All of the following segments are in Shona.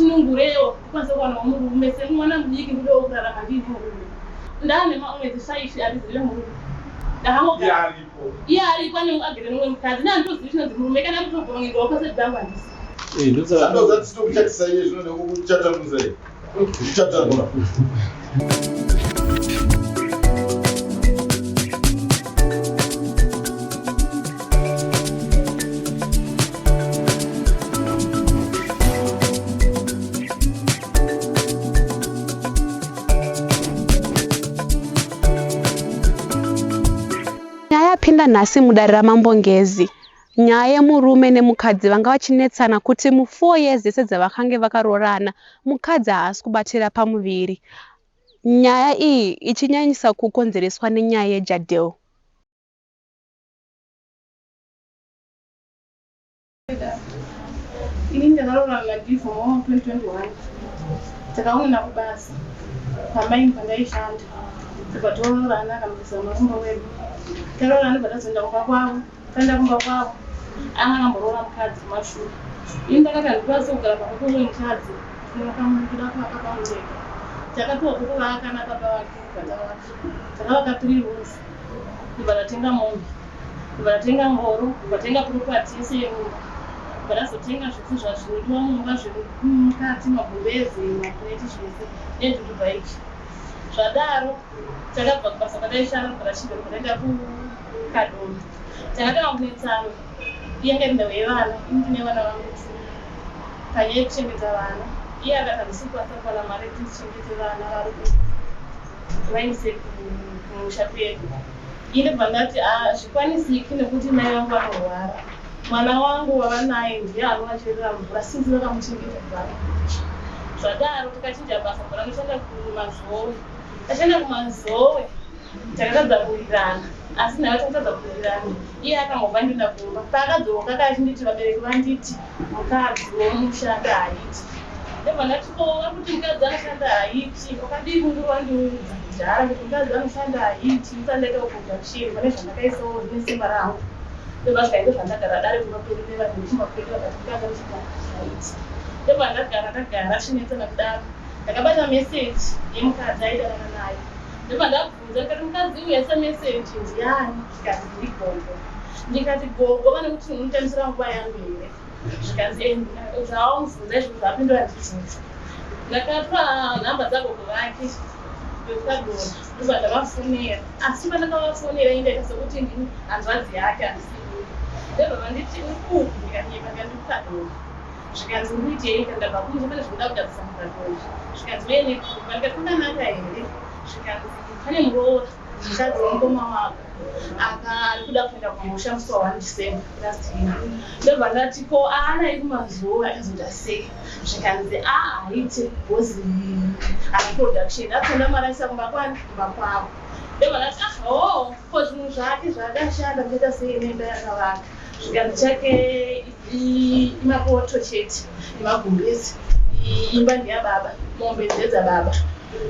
Ndisunungurewo ndikwanise kuwanawo murume semwana mudiki, ndodawo kurarama ndiine murume. Ndaane mamwedzi 5 handizive murume. Ndakangogara. Iye aripo. Iye aripo ane agere nemumwe mukadzi. Ini handitozivi chinonzi murume kana kutogorongedwawo paside pangu handisi. Ndoza titokuchatisa iye zvino nekukuchatanudza iye. Kuchatanura. Nyaya yapinda nhasi mudare raMambo Ngezi. Nyaya yemurume nemukadzi vanga vachinetsana kuti mu 4 years dzese dzavakange vakaroorana mukadzi haasi kubatira pamuviri. Nyaya iyi ichinyanyisa kukonzereswa nenyaya yejadel. Ini ndakaroorana naGivemore 2021. Takaonana kubasa pamaini pandaishanda. Tobva toroorana akamboisa marumba wedu. Taroorana ndobva tazoenda kumba kwavo. Taenda kumba kwavo anga akamboroora mukadzi kumashure. Ini ndakati handikwanisi kugara pamba peumwe mukadzi. Ndinoda kuvaka pangu ndega. Takapiwa pekuvaka nababa vake ndobva tavaka. Takavaka 3 rooms ndobva tatenga mombe. Ndobva tatenga ngoro, ndobva tatenga property yese yemumba. Ndobva tazotenga zvese zvinodiwa mumba zvemukati, magumbeze, mapureti zvese nedutu bike. Zvadaro takabva kubasa kwataishanda ndobva tachinja ndobva taenda kuKadoma. Takatanga kunetsana, iye anga iri nhau yevana, ini ndine vana vangu two. Panyaya yekuchengeta vana, iye akati handisi kukwanisa kuwana mari yekuti ndichengete vana vari vaise kumusha kwedu. Ini ndobva ndati hazvikwanisiki nekuti mai vangu vanorwara. Mwana wangu wavanaye ndiye anovacherera mvura since vakamuchengeta kubva ari mudiki. Zvadaro takachinja basa kubva ndanoshanda kuMazowe. Tashanda kuMazowe takatadza kuwirirana asi nhaiwa takatadza kuwirirana iye akangobva ndoenda kumba. Paakadzoka akauya achinditi vabereki vanditi mukadzi womushanda haiti. Ndobva ndati ko vari kuti mukadzi anoshanda haiti wakadii kunguri wandiudza kudhara kuti mukadzi anoshanda haiti ndisati ndaita production pane zvandakaisawo zvine simba rangu. Ndobva zvikanzi ndozvandagara dare kumba kwedu nevanhu vekumba kwedu vakati mukadzi anoshanda haiti. Ndobva ndagara ndagara chinetsana kudaro. Ndakabata message yemukadzi aidanana naye. Ndobva ndabvunza ndikati mukadzi uyu aisa message ndiani? Zvikanzi ndigogo. Ndikati gogo vane kuti unotambisira nguva yangu here? Zvikanzi zvawamubvunza izvozvo zvapindura ndizvozvo. Ndakapa nhamba dzagogo vake vekukadona ndobva ndavafonera asi pandakavafonera ini ndaita sekuti ndini hanzvadzi yake handisi inini. Ndobva vanditi uri kupi ndikanyepa ndikati ndiri kukadona. Zvikanzi uri kuitei ndikati ndabva kumusha pane zvinoda kugadzirisa mukadona. Zvikanzi uye nekupa ndikati kwakanaka here? Zvikanzi pane muroora mukadzi wemukoma wako aka ari kuda kuenda kumusha musi wa 1 December last year. Ndobva ndati ko aana ekumazuva akazoita sei? Zvikanzi haaite because ana production akunda mari aisa kumba kwani kumba kwavo. Ndobva ndati ah hoo ko zvinhu zvake zvaakashanda kuita sei nemba yakavaka? Zvikanzi chake imapoto chete nemagumbezi imba ndeyababa mombe ndedzababa.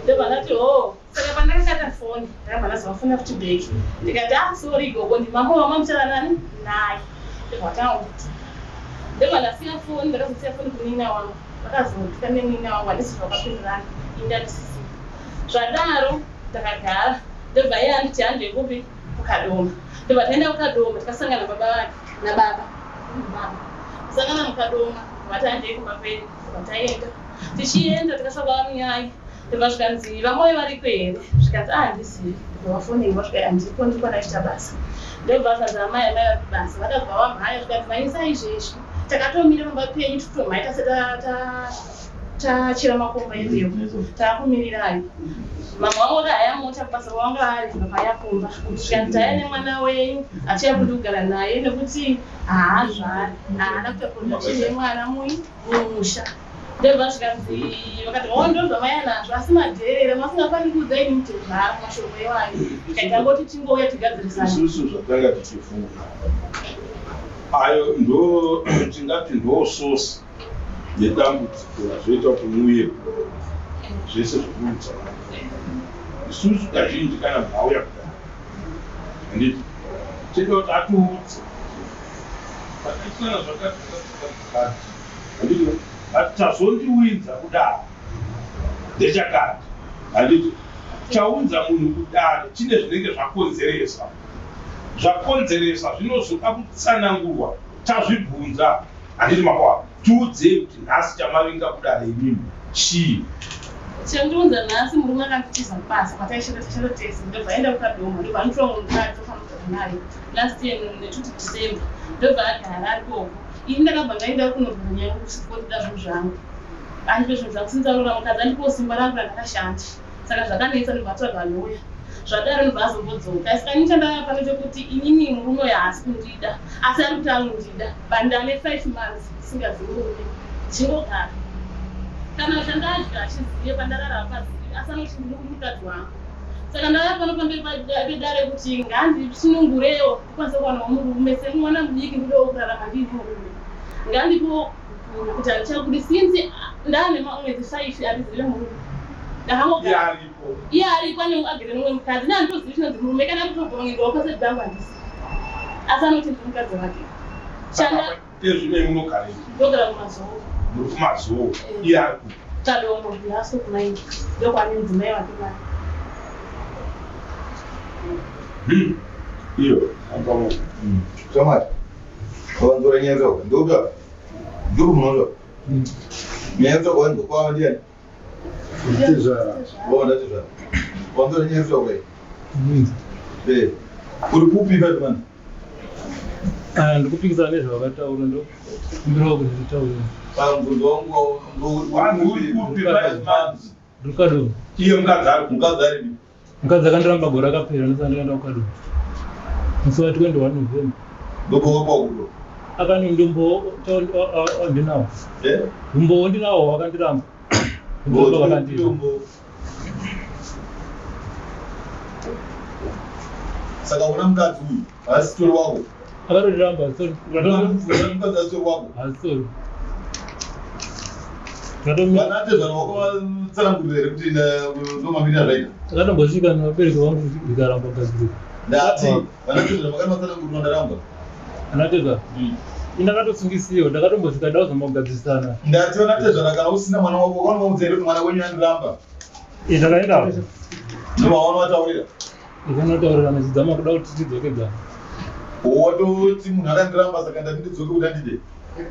Ndobva ndati hoo saka pandakakata foni ndakabva ndazovafona futi back ndikati ah sorry gogo ndimambo wamamuchara nani naye. Ndobva vatanga kundituka. Ndobva ndasiya foni ndakazosiya foni kumunina wangu vakazondituka nemunina wangu handisi zvakapindirana ini ndandisisipo. Zvadaro ndakagara ndobva iye anditi hande kupi kuKadoma. Ndobva taenda kuKadoma tikasangana baba vake nababa. Baba. Kusangana muKadoma vati handei kumba kwedu ndobva taenda. Tichienda tikasvika kwaMunyai ndobva zvikanzi vaMoyo variko here? Zvikanzi ah handizivi. Ndobva vafonei vasvika handipo ndiri kwandaiita basa. Ndobva zvanzi amai amai vari kubasa. Vakabva vamhanya zvikanzi mhanyisai izvezvi. Takatomira pamba penyu tikutomhanya tase tachera makomba embeu takumirirai. Mama vangu vakahaya mota kubasa kwavanga vari ndobva kumba. Zvikanzi tauya nemwana wenyu hatichakundi kugara naye nekuti haazvari haana kuita production yemwana mumusha. Ndobva zvikanzi vakati oh ndozvamaiya nazvo asi madherera masingafaniri kuudza ini mutezvara mashoko iwayo. Tikati tangoti tingouya tigadzirisane. Isusu zvatanga tichifunga ayo ndo tingati ndo source yedambudziko razoita kuti muuye zvese zvekuudza vanhu. Isusu kazhinji kana munhu auya kudai handiti tinoda kuti atiudze takaisana zvakati zvakati zvakati zvakati handiti. But chazondiwinza kudare ndechakati, handiti chaunza munhu kudare chine zvinenge zvakonzeresa. Zvakonzeresa zvinozoda kutsanangurwa tazvibvunza, handiti mapawa? Tiudzei kuti nhasi chamavinga kudare imimi chii? Chandiunza nhasi murume akanditiza kubasa kwataishanda tichishanda tese ndobva aenda kuKadoma ndobva anotora mumwe mukadzi ofanogara naye last year ne20 December ndobva agara ari koko. Ini ndakabva ndaenda kunorwira nyaya yekuti ndida zvinhu zvangu andipe zvinhu zvangu since aroora mukadzi andipewo simba rangu randakashanda saka zvakanetsa ndobva atsvaga lawyer zvadaro ndobva azombodzoka saka ini chandava pano chekuti inini murume uyo haasi kundida asi ari kuti anondida but ndane 5 months ndisingazivi murume ndichingogara kana chandadya achizive pandarara hapazivi asi anoti ndiri mukadzi wangu saka ndava pano pamberi pedare kuti ngandisunungurewo ndikwanise kuwanawo murume semwana mudiki ndidewo kurarama ndiine murume ngandipewo gupuro kuti handichakudi since ndaane mamwedzi 5 handizive murume ndakangogara Iye aripo. Iye aripo ane agere nomumwe mukadzi ini handitozivi chinonzi murume kana kutobvongerwawo paside pangu handisi asi anoti ndiri mukadzi wake chanda Ezvino munogarepi? Ndogara kuMazowe. Muri kuMazowe. Iye ari kupi? Kadongo, Lasso kumaini. Ndokwane mudzimai wake mari. Iyo, amba Shamwari, wavanzora nyaya dzako. Ndokupi apa? Ndokupi munondo? Nyaya dzako wanzwa kwava ndiani? Tezvara. Waona tezvara. Wavanzora nyaya dzako iyi. Eh. Uri kupi ipapo mani? Ah, ndikupikisana nezvavakataura ndokumbirawo kuti nditaure. Pamubvunzo wangu Wangu uri kupi 5 months? Ndiri Kadoma. Iye mukadzi ari kupi? Mukadzi aripi? Mukadzi akandiramba gore rakapera ndosaka ndakaenda kuKadoma. Musi wa 21 November. Ndopoka kwakuto. Akani ndumbo ndinawo. Eh? Umbowo ndinawo wakandiramba. Umbowo wakandiramba. Umbo. Saka una mukadzi uyu haasitori wako. Akatondiramba sorry. Una mukadzi asitori wako. Haasitori. Takatomira Vana tezvara wako vatsanangurira here kuti ndomamirira zvaita? Takatombosvika nevabereki vangu zvikaramba kugadzirika. Ndati vana tezvara makati matsanangurira ndaramba. Ana tezvara. Ini ndakatosungisiwa ndakatombosvika ndazama kugadzirisana. Ndati vana tezvara kana usina mwana wako wakaona here kuti mwana wenyu andiramba? Ndakaenda. Ndovaona vataurira. Ndikanotaurira chidzama kuda kuti tidzokedzana. Watoti munhu akandiramba saka ndati ndidzoke kuti andide.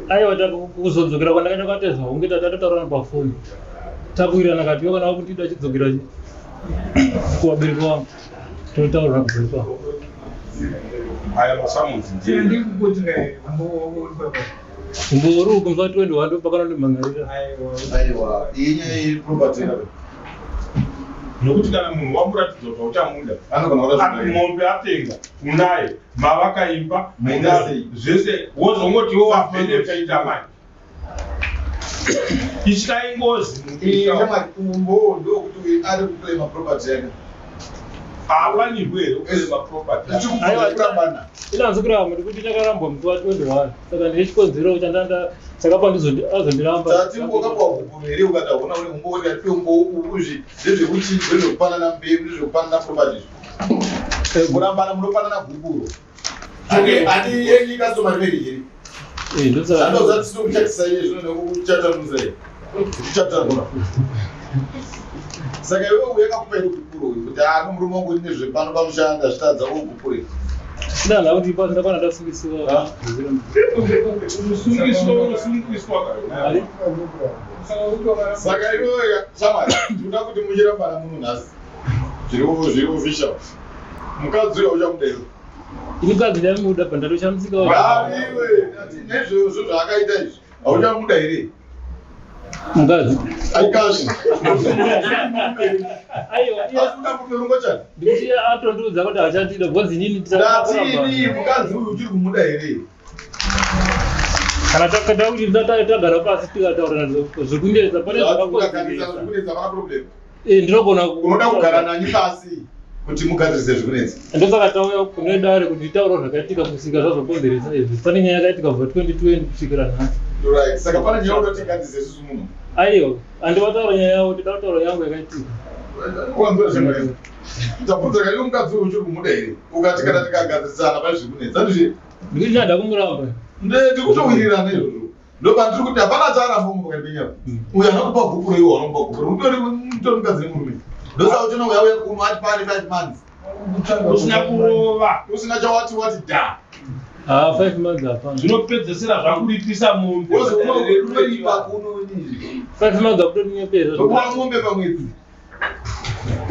Aiwa, kuzodzokera kwandakaenda kwatezva hunge tatotaurana pafoni. Takuwirirana kati iwe kana wakundida chidzokera kuvabereki vangu. Totaurira kubva ipapo. Aya masamuzi ndiye. Umbowo uri uku musi wa 21 ndopakanondimhan'arira. Aiwa, iyi nyaya yeproperty Nokuti kana munhu wamuratidza kuti hauchamuda, anogona kuda ati mombe atenga unaye, mavakaimba Maita unaye sei? Zvese, wozongoti iwe wabhenefita manje. Ityai ngozi mumusha. Shamwari, umbowo ndokuti uyu ari kuclaima property yake. Haafanirwi here kuclaima property? Tichikubvunza kurambana. Inanzi kuramba ndikuti ndakarambwa musi wa 21 saka ndine chikonzero chandanda chakapa azondiramba. Tati wakapiwa gupuro here ukati hauna une umbowo kuti atipe umbowo uzvi ndezvekuti ndezvekupanana mbeu, ndezvekupanana property. Kurambana munopanana gupuro. Ati yenyu customer marriage here? Ndosaka Zvandoza tisiri kuchatisa iye zvino nekuchatanudza iye. Kuchatanura. Saka iwe uyu yakakupa iri gupuro uyu kuti ano murume wangu ine zvepano pamushanda zvitadza ugupure. Ndana kuti ipapo ndakwana ndasungisiwa. Unosungiswa, unosungiswa Ari? Saka iwewe shamwari, tinoda kuti muchirambana muno nhasi. Zviri official. Mukadzi uyu hauchamuda iwe. Ini mukadzi ndaimuda pa ndatoshamisika. Iwe, nezvozvo zvaakaita izvi. Hauchamuda here? Mukadzi. Aikazi. Aiwa, iye Asi uda murume rungochani. ndikuti atondiudza kuti hachandida because inini Ndati ini mukadzi uyu uchiri kumuda here? Kana takada kuti tagara pasi tikataurana zvekunetsa pane Zvakakanisa zvakakonzeresa. zvekunetsa pana problem. Ndinogona Unoda kugara nani pasi kuti mugadzirise zvekunetsa. Ndosaka tauya kune dare kuti nditaurawo zvakaitika kusvika zvazokonzeresa izvi. Pane nyaya yakaitika kubva 2020 kusvikira nhasi. Right. Saka pane nyaya unoda tigadzise isusu muno. Aiwa, handivataura nyaya yavo, ndida kutaura yangu yakaitika. Wanzwa zvemwe. Tabvunza kani mukadzi uyu uchiri kumuda here? Ukati kana tikagadzirisana pane zvekunetsa ndizvi. Ndikuti ndada kumuramba. Ndikutowirirana izvozvo. Ndopandiri kuti hapana chaaramba umwe pakati penyu apa. Uyo anokupa gupuro iwe wanomupa gupuro. Utori mutori mukadzi nemurume. Ndosaka uchiona uya uya kuno ati paane 5 months. Usina kurova. Usina chawati wati da. Ah, 5 months hapana. Zvinopedzesera zvakuripisa mombe. Unoripa kuno nini. 5 months akutoninyepera. Tokuwa mombe pamwedzi.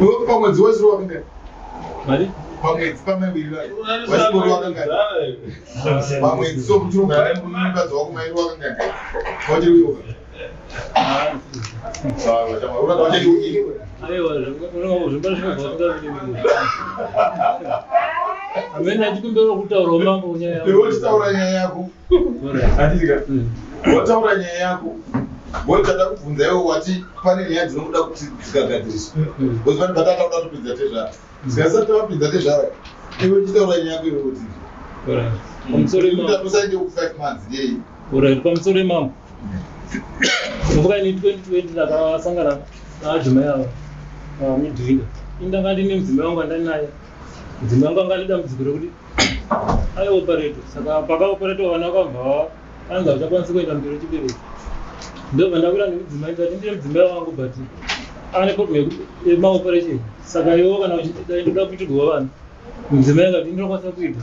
Iwe pamwedzi wesiro wakangani? Mari? Pamwedzi pamaviri wesiro wakangani? Pamwedzi so kuti unogara nemukadzi wako mairi wakangani? Wachiri kuyoka. Sawa, wachiri kuyoka. Aiwa, zvimba zvinobva. Amene achikumbera kutaurawo mambo nyaya. Iwe uchitaura nyaya yako. Handiti wataura nyaya yako, wotada kubvunza iwe wati pane nyaya dzinokuda kuti dzikagadziriswa, because pane patata kuda kutopinza tezvara, zikasati tavapinza tezvara, iwe uchitaura nyaya yako iwe kuti Pamusoro imambo. Usaende ku 5 months yei? Alright, pamusoro imambo. Ndokuva ini 2020 ndakasangana naadzimai ava midhwinga. Ini ndanga ndine mudzimai wangu andinaye. Mudzimai wangu anga ane dambudziko rekuti aioparetwa, saka pakaoparetwa vana vakabva anzi havachakwanisi kuenda mberi chibereko. Ndobva ndakwira nemudzimai, ndikati ndine mudzimai wangu, but ane problem yemaoperation, saka iwo kana uchidai ndoda kuitirwa vana. Mudzimai akati ndinokwanisa kuita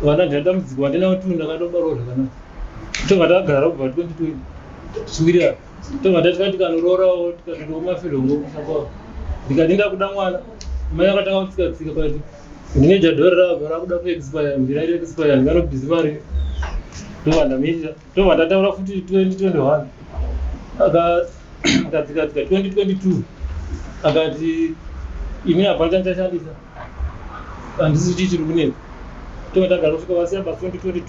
vana, ndina dambudziko, handina kuti ndakatobarwa zvakanaka. Tobva tagara kubva 2020 tichiwirirana. Tobva tatika tikanororawo, tikatotowo mafilongo kusha. Ndikati ndakuda mwana, mai akatanga kutsika tsika pakati ndine jadhori rabva rakuda kuexpire, mbira iri expire, ndinganobhizi mari. Ndobva ndamiita, ndobva ndataura futi 2021, akatsika tsika. 2022 akati ini hapana chandichashandisa, handisi chii chiri kunetsa. Tobva tagara kusvika vasiya basa 2022.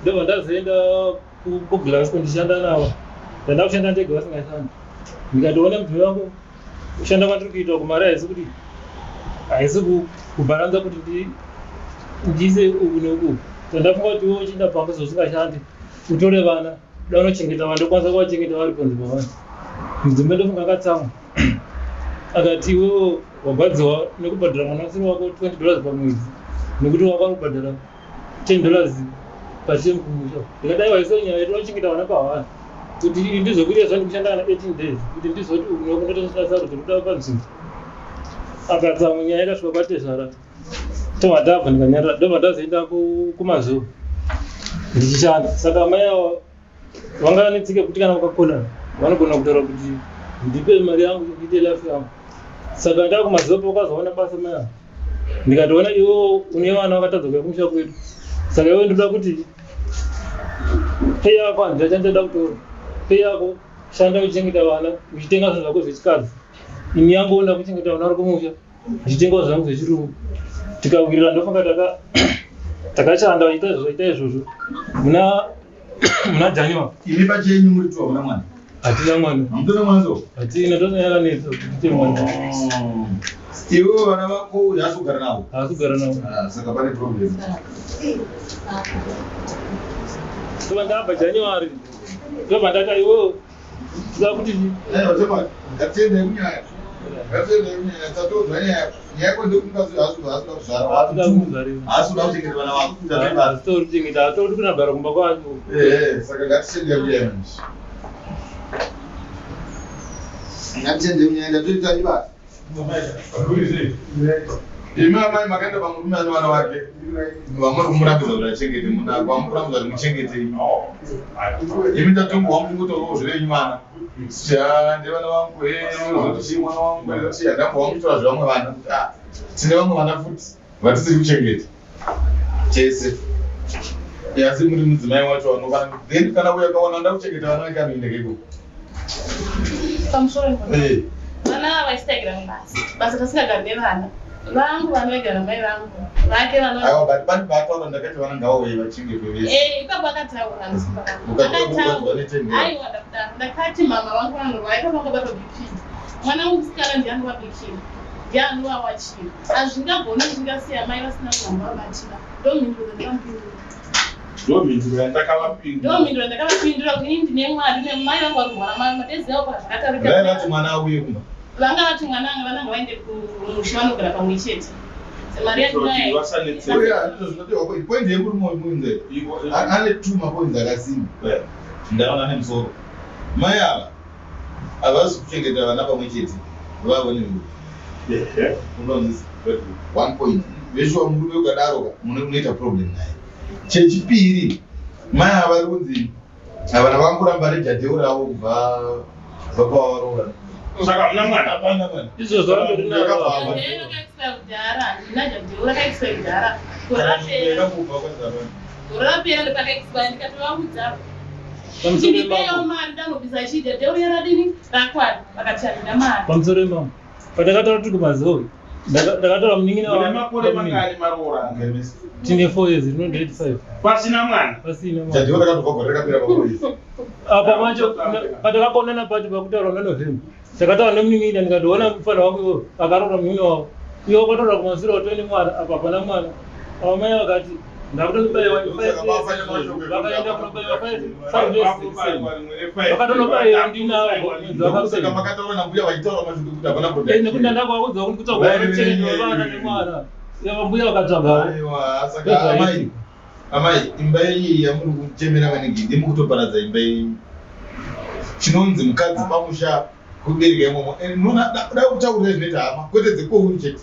Ndobva ndazoenda kuGlasgow ndichishanda navo. Ndanda kushanda ndega, vasingashandi. Ndikatoona mudzimai wangu kushanda kwandiri kuita uku, mari haisi kuti haisi kubharanza kuti ndiise uku neuku. Tandafunga kuti iwe uchienda pamba zvausingashandi, utore vana da unochengeta vana, ndokwanisa kuvachengeta vari panze pavanhu. Mudzimai ndofunga akatsamwa, akati iwewo wagwadziwa nekubhadhara mwana usiri wako $20 pamwedzi, nekuti wako ari kubhadhara $10 pachemu kumusha. Ndikadai waise nyaya yedu unochengeta vana pahwana kuti ndizokuita zvandikushanda kana 18 days kuti ndizoti uku neuku ndotosina sarudzo kuda panzvimbo. Akatsamwa, nyaya yakasvika kwatezvara. Tobva ndabva ndikanyarara, ndobva ndazoenda kumazuva ndichishanda. Saka mai ava vanga netsika yekuti kana ukakona vanogona kutaura kuti ndipe mari yangu ndiite life yangu. Saka ndaa kumazuva paukazoona basa mai ava, ndikatoona iwo une vana vakatadza kuuya kumusha kwedu, saka iwe ndoda kuti pay yako handina chandichada kutora, pay yako shanda uchichengeta vana, uchitenga zvinhu zvako zvechikadzi, ini yangu onda kuchengeta vana vari kumusha ndichitengawo zvangu zvechirume. Tikawirirana, ndofunga takashanda ita izvozvo, ita izvozvo muna January. Imi pachenyu muri tu hamuna mwana? Hatina mwana. Hamutona mwana so? Hatina, tosanyakanetsa kuti tiite mwana. Iwe vana vako uyu haasi kugara navo? Haasi kugara navo. Ah, saka pane problem. Tobva ndabva January, ndobva ndati iwewo toda kuti Aiwa, chemwari, ngatiendei kunyaya, ngatiendei kunyaya. Tatodzwa nyaya. Nyaya yako ndekuti mukadzi uyu haasi kuda kuzvara. Haasi kuda kuzvarira. Haasi kuda kuchengeta vana vako. Tatoi. Haasitori kuchengeta, hatori kunagara kumba kwacho. Ehe, saka ngatiendei kunyaya manje, ngatiendei kunyaya. Ndatoita ibasa. Imi amai makaenda pamurume ane vana vake vamuri kumurambidza kuti achengete, muna vamukurambidza kuti muchengete. Imi tatombowa muchingotaurawo zvevenyu vana, sia ndevana vangu, zoti chii mwana wangu, zoti handambowa muchitaura zvevamwe vana kuti ah, tine vamwe vana futi vatisiri kuchengeta chese, asi muri mudzimai wacho vanofana. Then kana uyo akawana anoda kuchengeta vana vake anoenda keiko? Pamusoro ipapo. Vana ava vaisitagira mubasa, basa tasingagari nevana vangu, vana vaigara namai vangu, vake vana. Aiwa, but pane paataura ndakati vana ngavauye vachengetwe vese. Eh, ipapo akataura. Ukati netendera. Aiwa, ndakudaro ndakati mama vangu vanorwara, ipapo vangabatwa BP, mwana wangu musikana ndiye anovabikira, ndiye anovawachira, hazvingagoni zvingasiya mai vasina kuramba vabatira. Ndo mhinduro dzandakavapindura. Ndo mhinduro yandakavapindura. Ndo mhinduro yandakavapindura kuti ini ndine mwari nemai vangu vari kurwara, madezi avo Dai zvakataurika. vati mwana auye kumba. Vanga vati mwana anga vananga vaende kumusha, vanogara pamwe chete, mari yandinayo. Vasanetseka. Point yemurume wemuinze ane two mapoints akasimba. Ndaona nemusoro. Mai ava havasi kuchengeta vana pamwe chete vavo nemurume. Unonzwisisa? One point. Veshuwa murume ukadaro ka munoita problem naye. Chechipiri, mai ava vari kunzi havana vangoramba rejadheu ravo kubva kubva pavaroora. Saka hamuna mwana? Hapana mwana. Izvozvo Yakabva apa. Rakaitwa kudhara, handina jadheu rakaitwa kudhara. Gore rapera, Yakabva kwanzi hapana. gore rapera ndopakaitwa ndikatovaudza Pamusoro ndipeiwo imambo. mari ndanobvisa chii jadheu riya radini rakwana vakati handina mari. Pamusoro imambo. Patakataura tiri kumazowe. Ndakataura munin'ina Mune wangu. makore mangani maroorana? Tine 4 years, ndino 5. Pasina mwana? Pasina mwana. Jadheu rakatobva gore rakapera papolisi. Apa macho patakakonana pacho pakutaura muna November. Takataura nemunin'ina ndikatoona mufana wangu iwoyo akaroora munin'ina wavo. Iwe wakataura kumasure watove nemwana apa hapana mwana. Ava mai vakati ndakutondobaiwa 5 years. Vakaenda kunobaiwa 5 years. Vakatonobayiwa ndinavo mwedzi Saka wakapera. makataura nambuya vachitaura mashoko ekuti hapana Eh, production. nekuti ndandakaudza kuti kutsvaga mucherechedzo wevana nemwana. Yava mbuya vakatsvagawo. Aiwa, saka amai, amai, imba iyi yamuri kuchemera maningi ndimi kutoparadza imba iyi. Chinonzi mukadzi pamusha kubereka imomo. Eh, Unoona, da kutaurira zvinoita hama, kwete dzekwouri chete.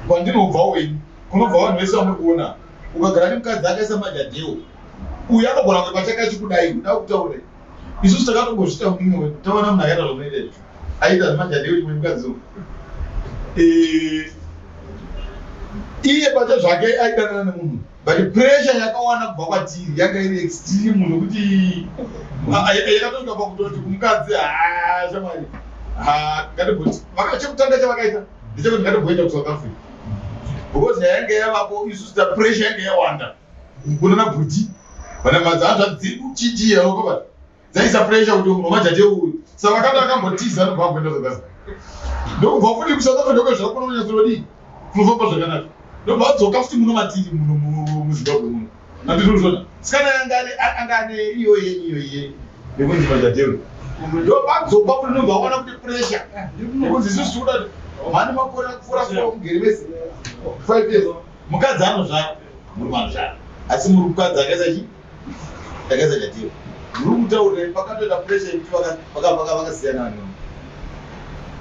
Kwandinobva ini, kunobva vanhu vese vamuri kuona. Ukagara nemukadzi akaisa majadheo, uyu anogona kunge pachake achikudai, da kutaurira. Isusu takatombozviita mumwe wedu, taona munhu akaita zvamunoita izvi. Aita zvemajadheo chimwe mukadzi uyu. Eh, iye pacha zvake aidanana nemunhu but pressure yakawana kubva kwatiri yanga iri extreme nokuti yakatosvika pakutoti kumukadzi haa shamwari haa ngatimboti chekutanga chavakaita ndechekuti ngatimboenda kuSouth Africa because nyaya yanga yavapo isusu ta pressure yanga yawanda kunana bhuti vana madzanzva dzedu chichi yakobata dzaisa pressure kuti munhu wamajadhe uyu saka vakati akambotiza anobva amboenda South Africa ndokubva futi kuSouth Africa kwezvakona kunyatsorodii kunofamba zvakanaka ndobva adzoka futi muno matiri muno muZimbabwe muno andinozvona sikana yanga anga ane iyo yenyu iyo iye yekunzi majadhero ndobva adzoka futi ndobva awana kuti pressure yekunzi isusu tikuda kuti mhani makore akupfuura four mugere mese 5 years mukadzi anozvara murume anozvara asi muri mukadzi akaisa chii akaisa jadhero muri kutaurira pakatoita pressure yekuti vakasiyana vanhu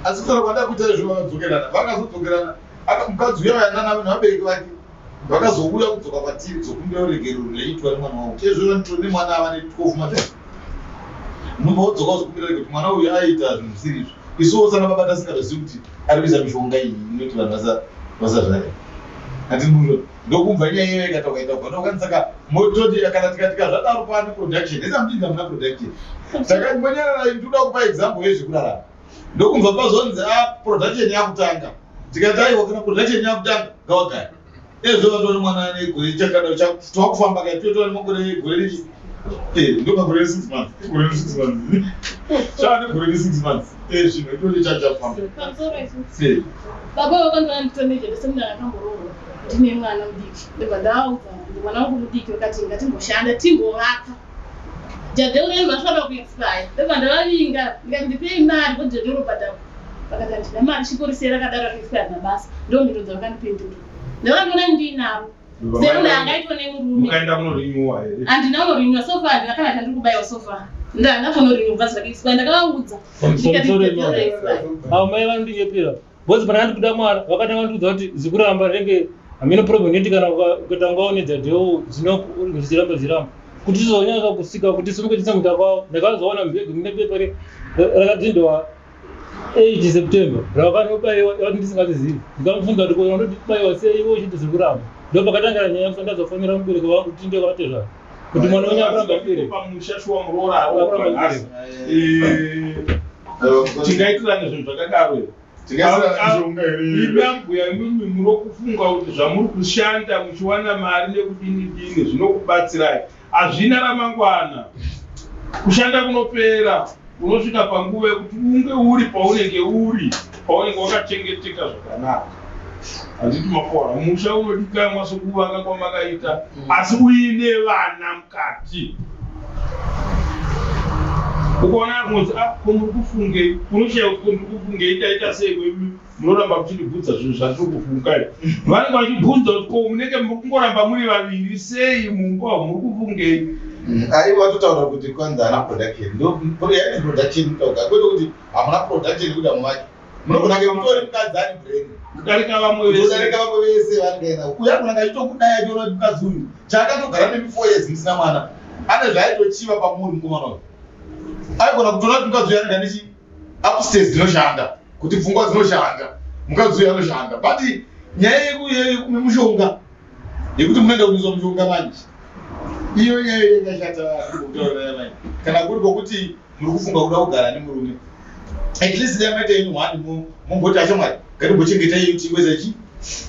asi kutaura kwanda kuita izvo vakadzokerana vakazodzokerana mukadzi uya vayanana nevabereki vake vakazouya kudzoka kwatiri kuzokumbira ruregerero rwaiitwa nemwana wavo chezvo vanitori nemwana ava ne12 months munobva wodzoka kuzokumbira ruregerero kuti mwana uyu aiita zvinhu zvisiri izvo isuwo sana baba tasingatozivi kuti ari kuisa mishonga iyi inoti vanhu vasazvare handinuzvo ndokumva nyaya iyoyo ikataurwa itaurwa ndokani saka mototi kana tikatika zvadaro pane production nesamudinza muna production saka mbonyarara ndinoda kupa example yezvekurarama ndokumva pazonzi a production yakutanga tikati aiwa kana production yakutanga ngawagare ezvo vatori mwana negore chakada twakufamba kai totora nemakore gore rechi eh ndo makore re 6 months gore re 6 months chava negore re 6 months eh zvino itori chachafamba Pamusoro isu. eh Baba vakandiona nditonejere semunhu akamboroorwa ndine mwana mudiki ndobva ndavaudza kuti mwana wangu mudiki vakati ngatimboshanda timbovaka jadheu renu vasvada kuexpire ndobva ndavavinga ndikati ndipei mari kuti jadheu robhadharwa vakati handina mari chikorisei rakadaro rakaexpire mabasa ndo mhinduro dzavakandipindura ndavandiona ndiinaro semunhu angaitwa nemurume Mukaenda kunorinyuwa here? handina kunorinywa so far handina kana chandiri kubayiwa so far ndahanda kunorinywa bvazi rakaexpire ndakavaudza ndikati Pamusoro jadheu imambo. raexpire Avo mai vanondinyepera. Bhozi pandakandikuda mwana vakatanga kundiudza kuti zikuramba rinenge hameno problem yekuti kana ukatanga une jadheu zvichiramba zviramba. Kuti tizonyanya kusika kuti simuke tisamuta kwavo ndakazoona mubhegi mune bepa rakadhindwa 8 September rakanobayiwa vati ndisingazizivi ndikamufunza kuti ko unondibayiwa sei iwe uchiti zviri kuramba ndo pakatangira nyaya yekuti ndazofonera mubereki wangu kuti ndiye kwatezvara kuti mwana wenyu akuramba mubereki Pamusha shuwa muroora aroorwa nhasi. Eh, tingaitirane zvinhu zvakadaro here? tingaisira mishonga here Imi ambuya imimi muri kufunga kuti zvamuri kushanda muchiwana mari nekudini dini zvinokubatsirai hazvina ramangwana kushanda kunopera unosvika panguva yekuti unge uri paunenge uri paunenge wakachengeteka zvakanaka handiti makora musha unodikanwa sokuvaka kwamakaita asi uine vana mukati ukaona kunzi ah ko muri kufungei unoshaya kuti ko ndiri kufungei ndaita sei kwemi munoramba muchindibvunza zvinhu zvatiri kufunga vanenge vachibvunza kuti ko munenge muri kungoramba muri vaviri sei mumba muri kufungei Aiwa, vatotaura kuti kwanzi haana production. Ndo yainzi production kutaura kwete kuti hamuna production kuti hamuvaki. Munogona kunge mutori mukadzi ane brain kudarika vamwe vese. Kudarika vamwe vese vanenge navo. Uyu anogona kunge achitokudai achiona kuti mukadzi uyu chaakatogara nemi 4 years musina mwana, ane zvaaitochiva pamuri. Mukomana uyu aigona kutoona kuti mukadzi uyu anenge nechi upstairs dzinoshanda, kuti pfungwa dzinoshanda, mukadzi uyu anoshanda. But nyaya yemushonga, yekuti munoenda kunoiswa mushonga manje, iyo nyaya yakashata kutaurira manje. Kana kuri kwokuti muri kufunga kuda kugara nemurume, at least dai maita yenyu one, mumboti, "Ashamwari, ngatimbochengeta iyo, tingoisa chi,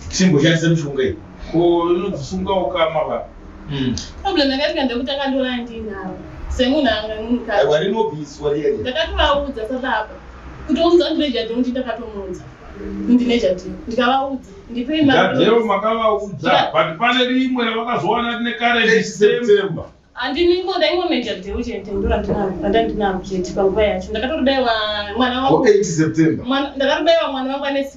timboshandisa mishonga iyi." Ko inodzisunga ukama va? Problem yakaitika ndekuti akandiuraya ndiinaro semunhu anga munhukadzi. Aiwa, rinobviswa riya riya. Ndakatovaudza sababa kuti umudza ndine jadheo, ndi ndakatomuudza ndine jadheo, ndikavaudza ndipei mari. Jadheo makavaudza, but pane rimwe ravakazowana rine current 8 stamp. September. Handini ndaingomeja dheu chete, ndorandinaro randandinaro chete panguva yacho. Ndakatobaiwa mwana Ko wangu. 8 September. Ndakatobaiwa mwana wangu ane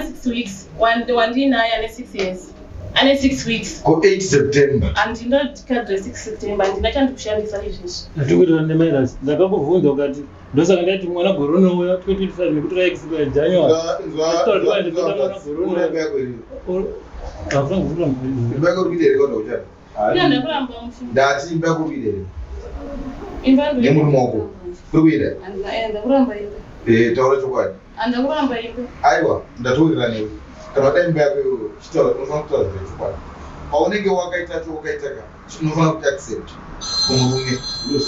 6 weeks, wandinaye ane 6 years, ane 6 weeks. Ko 8 September? Handina kadhi re6 September, handina chandikushandisa izvezvi. Ndikuitira nemairasi ndakakubvunza ukati ndosaka ndaiti mwana gore rinouya 2025 nekuti raexpire January. Hafuna kuvhura. Imba yako uri kuita here kana uchada? Ina ndakuramba mushi. Ndati imba yako uri kuita here? Imba. Nemurume wako uri kuita? Ndakuramba imba. Eh, taura chokwadi. Handakuramba imba. Aiwa, ndatowirirana newe. Kana wada imba yako iyoyo, chitaura, unofanira kutaura zvechokwadi. Paunenge wakaita cho wakaita ka, unofanira kuti accept kumurume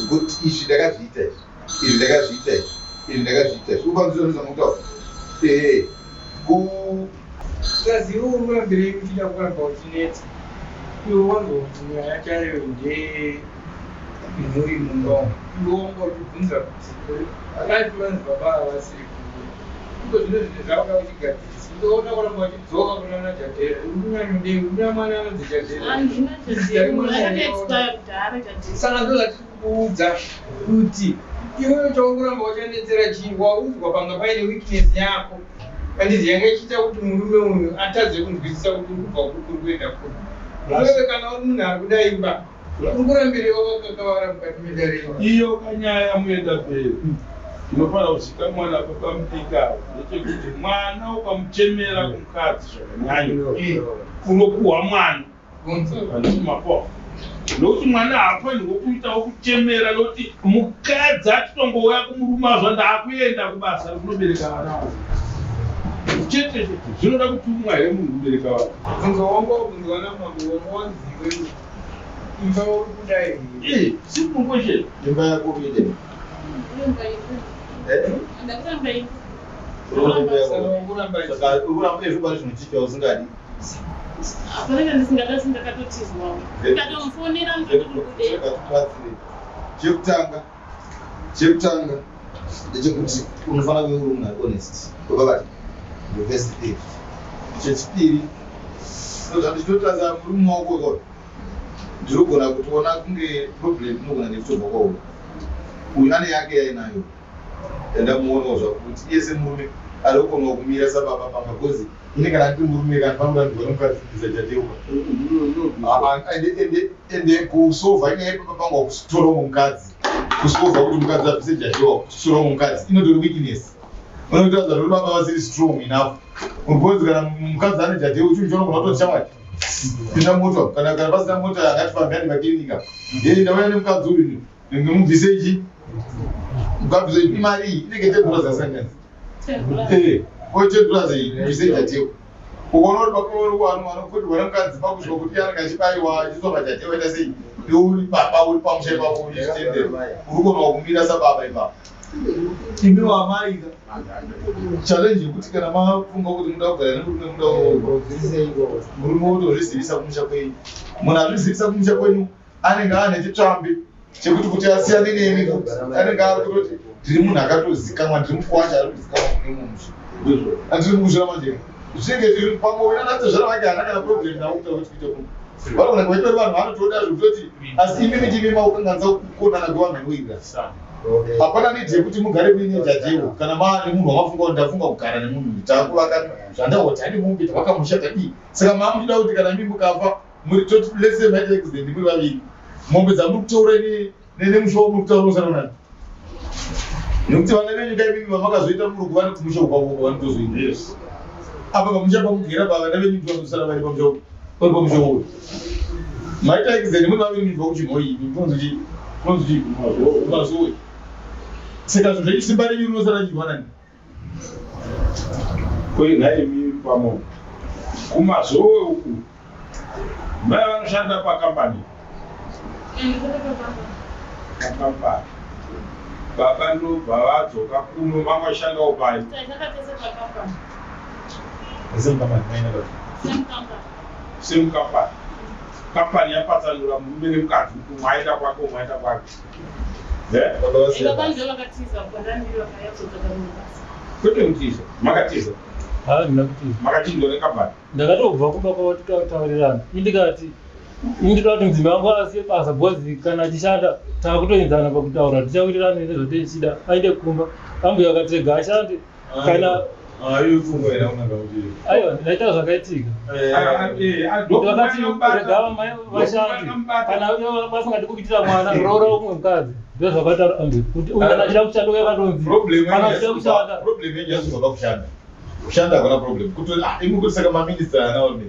kuti izvi ndakazviita, izvi, izvi ndakazviita, izvi, izvi ndakazviita, izvi. Upanzira ndozvamukutaura, ehe, ku Usaziva uri kurambirei uchida kuramba uchinetsa iwe wanzwa kuti nyaya chaiyo ndeye mhuri mumba umu. Iwe wanga uchibvunza kuti 5 months baba ava vasiri kuuya iko zvino, zvinhu zvauda uchigadzirisa, ukaona kuramba uchidzoka kuna Jadhera, uri kunyanyodei una mwana anonzi Jadhera? Handina jadheo, rakatoexpire kudhara jadheo. Saka ndo zvatiri kukuudza kuti iwewe chauri uchanetsera chii? Waudzwa panga paine weakness yako, handizi? Yanga ichiita kuti murume uyu atadze kunzwisisa kuti uri kubva kuri kuri kuenda kuri. Iwewe kana uri munhu ari kuda imba, uri kurambirei wakakakavara mukati medare? Iyo kanyaya muenda mberi, inofanira kuzikanwa nababa mudikawo ndechekuti mwana ukamuchemera kumukadzi zvakanyanya, unopuhwa mwana. Handiti mapoa? Nokuti mwana haafanirwi kuitawo kuchemera, nokuti mukadzi atitongouya kumurume azva, "Ndaakuenda kubasa rekunobereka vana vangu," chete chete. Zvinoda kutumwa here munhu kubereka vana? Bvunzo wanga wabvunzwa namambo, wanga wanziwe imba uri kuda here? Eh, simple question. Imba yako uide? Ndakuramba imba. Eh? Ndakuramba imba. Saka uri kuramba? Saka uri kuramba izvo pari zvinochicha usingadi? Hapana ndisingada, sindakatotizwawo, ndikatomufonera ndikatokubude. Tibatsire. Chekutanga ndechekuti unofanira kuve uri munhu ari honest, wababata, the first thing. Chechipiri, zvandichitotarisa murume wako ikoko, ndinogona kutoona kunge problem inogona nekutobva kwauri. Uyu ane yake yainayo, yandamuonawo zvako kuti iye semurume ari kukonawo kumira sababa pamba, because ini kana ndiri murume kana panoda ndibva nomukadzi kubvisa chateuka, ende kusovha nyaya yepamba pangu, kutora umwe mukadzi, kusovha kuti mukadzi abvise jachewa, kutora umwe mukadzi inotori weakness. Unotaridza kuti baba vasiri strong enough, because kana mukadzi ane jatewa, chinhu chaunogona kutoti, "Shamwari, pinda mota," kana pasina mota, ngatifambe andi makirinika, "Ye, ndauya nemukadzi uyu, ndimubvise ichi." Mukabvise imari iyi inenge $10 yasanganisa, o $10 iyi, bvise jatewa. Ukaona kuti baba vanokudirwa nemukadzi pakusvika kuti anenge achibayiwa, achiswa majatewa, ita sei? Iwe uri baba, uri pamusha ipapo, uchitendera, uri kuonawo kumira sababa ipapo. Imi wamai, challenge yekuti kana mafunga kuti muda kugara nemurume, muda kuroorwa, murume wotozvizivisa kumusha kwenyu. Munhu azvizivisa kumusha kwenyu anenge ane chitsvambi chekuti kuti asiyane nemi, kuti anenge ari kutoti, "Ndiri munhu akatozikanwa, ndiri mukwasha ari kuzikanwa kune mumusha." Andiri mukuzvira manje, zvinenge zviri pamwe wena natezvara vake haana kana problem navo kuita kuti kuite kuno vanogona kunge vachitori vanhu vanotoda zvekutoti. Asi imi miti makukanganisa kukonana kwevanhu vanowirirana. Hapana need yekuti mugare muine jadhewo kana maane munhu wamafunga kuti, "Ndafunga kugara nemunhu uyu, takuvaka zvandahoti ane mombe, tavaka musha, tadii." Saka maa muchida kuti kana imi mukafa, muri toti, let's say maita accident muri vaviri. Mombe dzamuri kutaura nemusha wamuri kutaura unosara unani? Nekuti vana venyu kai mimi vamakazoita muri kuva nekumusha kwavo vanotozoita. Yes. Apa pamusha pamugera pa vana venyu ndivo vanosara vari pamusha vari pamusha uyu. Maita exit muri vaviri mibva kuchinhoyi imi kunonzi chii? Kunonzi chii? Mazowe. Saka zvinhu zvenyu simba renyu rinosara richirwa nani? Ko nhaimi pamwe kumazowe uku mai vanoshanda pakambani pakambani baba ndobva vadzoka kuno vangoshandawo pai same company company yapatsanura murume nemukadzi kuti umwe aenda kwake umwe aenda kwake. Kwete kutiza, makatiza. Handina kutiza. Makachinjwa nekambani. Ndakatobva kumba kwavo tikataurirana. Ini ndikati ini ndinoda kuti mudzimai wangu asiye basa because kana achishanda takutoenzana pakutaura tichawirirana nezvatichida aende kumba. Ambuya vakati rega ashande kana aiwa ndaita zvakaitika vakati rega mai vashandi kana vasingadi kuitira mwana roora umwe mukadzi ndozvakataura ambuya kuti uyu kana achida kushanda uye akatonzi kana achida kushanda problem yenyu yasingaba kushanda kushanda hakuna problem kuti ah imwe kuti saka maminista ana wame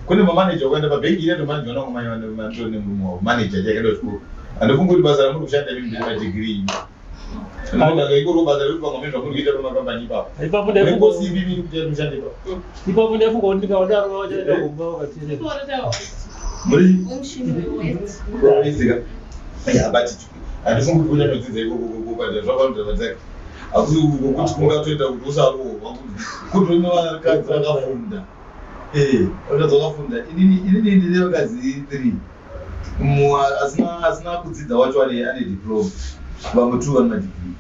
kune mamanager ukaenda pabhengi ine tomanager vanongo mai vanotore nemurume wavo manager chakaenda kuchikoro handifungi kuti basa ramuri kushanda imi ndere madegree imi Ipapo ndaifunga kuti ndikavadaro vachaenda kumba vakaterera. Handifungi kuti kunyatsodzidza ikoko kubhadhara zvavanoita vadzake hakusi kuti kungatoita kuti usaroorwa kuti une vakadzi vakafunda vakadzi vakafunda inini ndine vakadzi 3 Mumwe asina asina kudzidza wacho ane ane diploma, vamwe two vane madegree.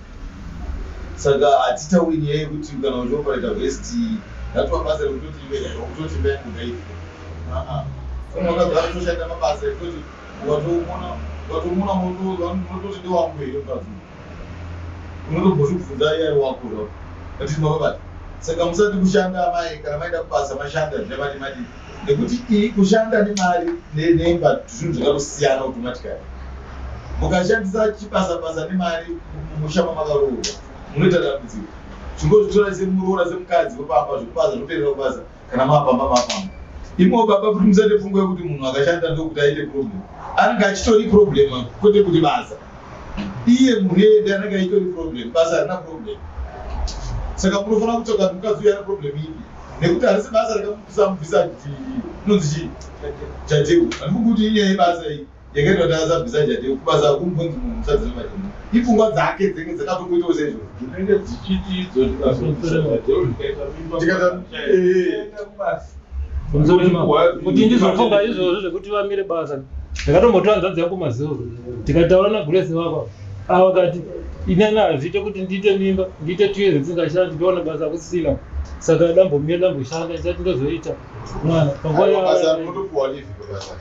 Saka hatitauri nyaya yekuti kana uchioperata vest ratova basa rekutoti iwe kutoti imba yangu ngaife. Aa vamwe vakagara kutoshanda mabasa ekutoti ukatomuona ukatomuona unototi ndewangu here mukadzi uyu. Unotombozvibvunza iye ari wako zvako. But mavabata. Saka musati kushanda amai kana maenda kubasa mashanda zviya mati madii. Nekuti iyi kushanda nemari nemba zvinhu zvakatosiyana automatically. Mukashandisa chibasa basa nemari mumusha mamakaroorwa munoita dambudziko. Chingozvitora semuroora semukadzi wepamba zvekubasa zvoperera kubasa kana mapamba mapamba. Imowo baba futi musate pfungwa yekuti munhu akashanda ndokuti aite problem. Anenge achitori problem kwete kuti basa. Iye munhu iyeye ndiye anenge achitori problem basa harina problem. Saka munofanira kutsvaga kuti mukadzi uyu ane problem ipi. Nekuti harisi basa rakamusamubvisa inonzi chii jateu. Handifungi kuti inyaya yebasa iyi yakaita kuti asabvisa jateu. Kubasa hakumbonzi munhu musabvisa majateu. Ipfungwa dzake dzinenge dzakatongoitawo seizvozvo. Dzinenge dzichiti idzo ndikazobvisa jateu ndikaita mimba Ndikaita Kuti ndizofunga izvozvo zvekuti vamire basa ndakatombotora hanzvadzi yangu mazuro tikataura naGrace wako avo akati inini hazviite kuti ndiite mimba ndiite 2 years ndisingashandi ndoona basa kusisina saka dambomira damboshanda ndisati ndozoita mwana panguva Aiwa, basa munotopuwa leave pabasa.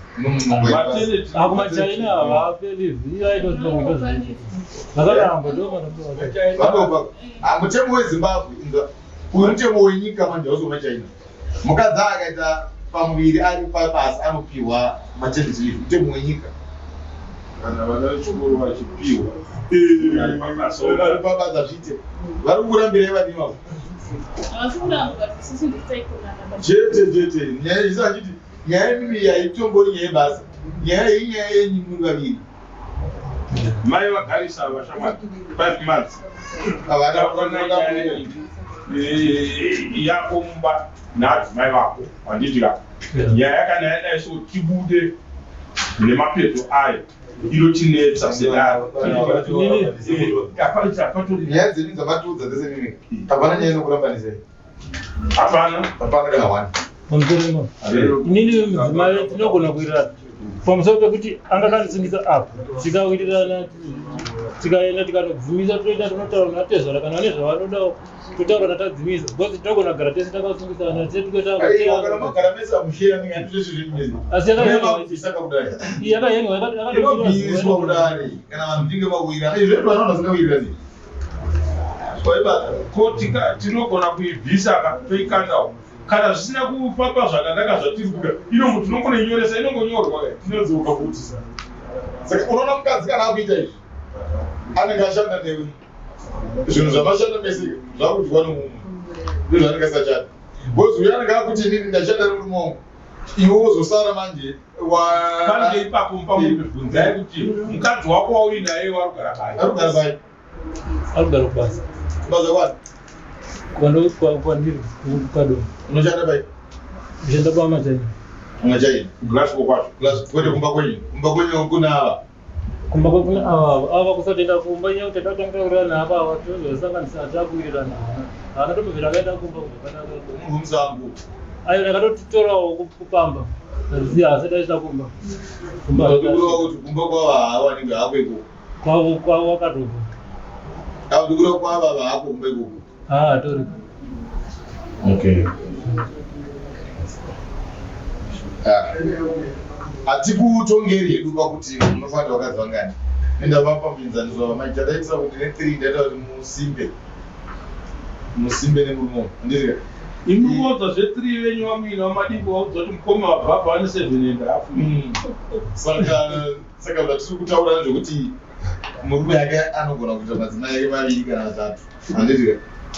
Maternity. akumachina havape leave iyo aitozoita vakaramba ndomarambe Vanopa. Ah, mutemo weZimbabwe inzwa. Uyu mutemo wenyika manje hausi wemaChina. Mukadzi akaita pamuviri ari pabasa anopiwa maternity leave mutemo wenyika. Kana vana vechikoro vachipiwa ari pabasa Ari pabasa zviite. Vari kukurambirai vadiwa. Havasi kuramba but isusu ndisu taikonana. Chete chete. Nyaya isa achiti nyaya yemimi haitombori nyaya yebasa. Nyaya iyi nyaya yenyu muri vaviri. Mai vagarisa vashamwari 5 months. Havana Taurana nyaya iyi, yako mumba naadzimai vako handiti ka nyaya kana yadai so tibude nemapeto ayo inotinetsa sedare. Nyaya dzenyu dzamatiudza dzese mimi hapana nyaya inokurambanisai. Hapana. Hapana kana one. Pamusoro inini mudzimai tinogona kuwirirana pamusoro pekuti anga akandisungisa apa tikawirirana tikaenda tikanodzimisa toenda tonotaura natezvara kana vane zvavanodawo totaura natadzimisa because tinogona kugara tese takasungisana tese Aiwa, kana magara mese hamushare anenge handizvo zvinhu izvi. Asi Mema kubvisa kakudai. yakahenwa Inobviswa kudare kana vanhu tinge vawirirana. Izvi zvedu vanhu vasingawirirani. Waibata. Ko tinogona kuibvisa ka toikandawo kana zvisina kufamba zvakanaka zvatiri kuda inongo tinongononyoresa inongonyorwa ka Tinodzoka futi. Saka unoona mukadzi kana akuita izvi anenge ashanda newe, zvinhu zvamashanda mese zvakudyiwa nomumwe, ndozvaanenge asachada, because uyo anenge akuti inini ndashanda nemurume wangu, iwe wozosara manje. Pange ipapo mupamubvunzai kuti mukadzi wako wauinaye warugara pai? Arikugara pai? Arikugara kubasa. Kubasa kwani? Kwandiri kukadoma. Unoshanda pai? Kushanda kwamachaina. Machaina. Glasgow kwacho. Kwete kumba kwenyu, kumba kwenyu kuna ava. Kumba kwekuna ava, ava kusatoenda kumba inyaya kuti tatanga kuwirirana apa, ava tozosanganisa takuwirirana, haana tombobvira akaenda kumba kubva panaka. Munhu wemusango. Ayo ndakatotorawo kupamba ziya asati aisina kumba. Kumba. Ndikureva kuti kumba kwava haawanikwi hako ikoko. Kwavo, kwavo wakatobva. Ava ndikureva kwava hako kumba ikoko. Haa, tori. Okay. Hatikutongeri hedu pakuti munofanira vakadzi vangani. Ndavapa muenzaniso wavamaita, ndaitira kuti ne3 ndaita kuti musimbe, musimbe nemurume uyu, handiti ka? Imi kuodza zve3 venyu vamuina vamadiki vaudza kuti mukoma vabhabha vane 7.5. Saka zvatiri kutaura ndezvekuti murume yake anogona kuita madzimai ake maviri kana matatu, handiti ka?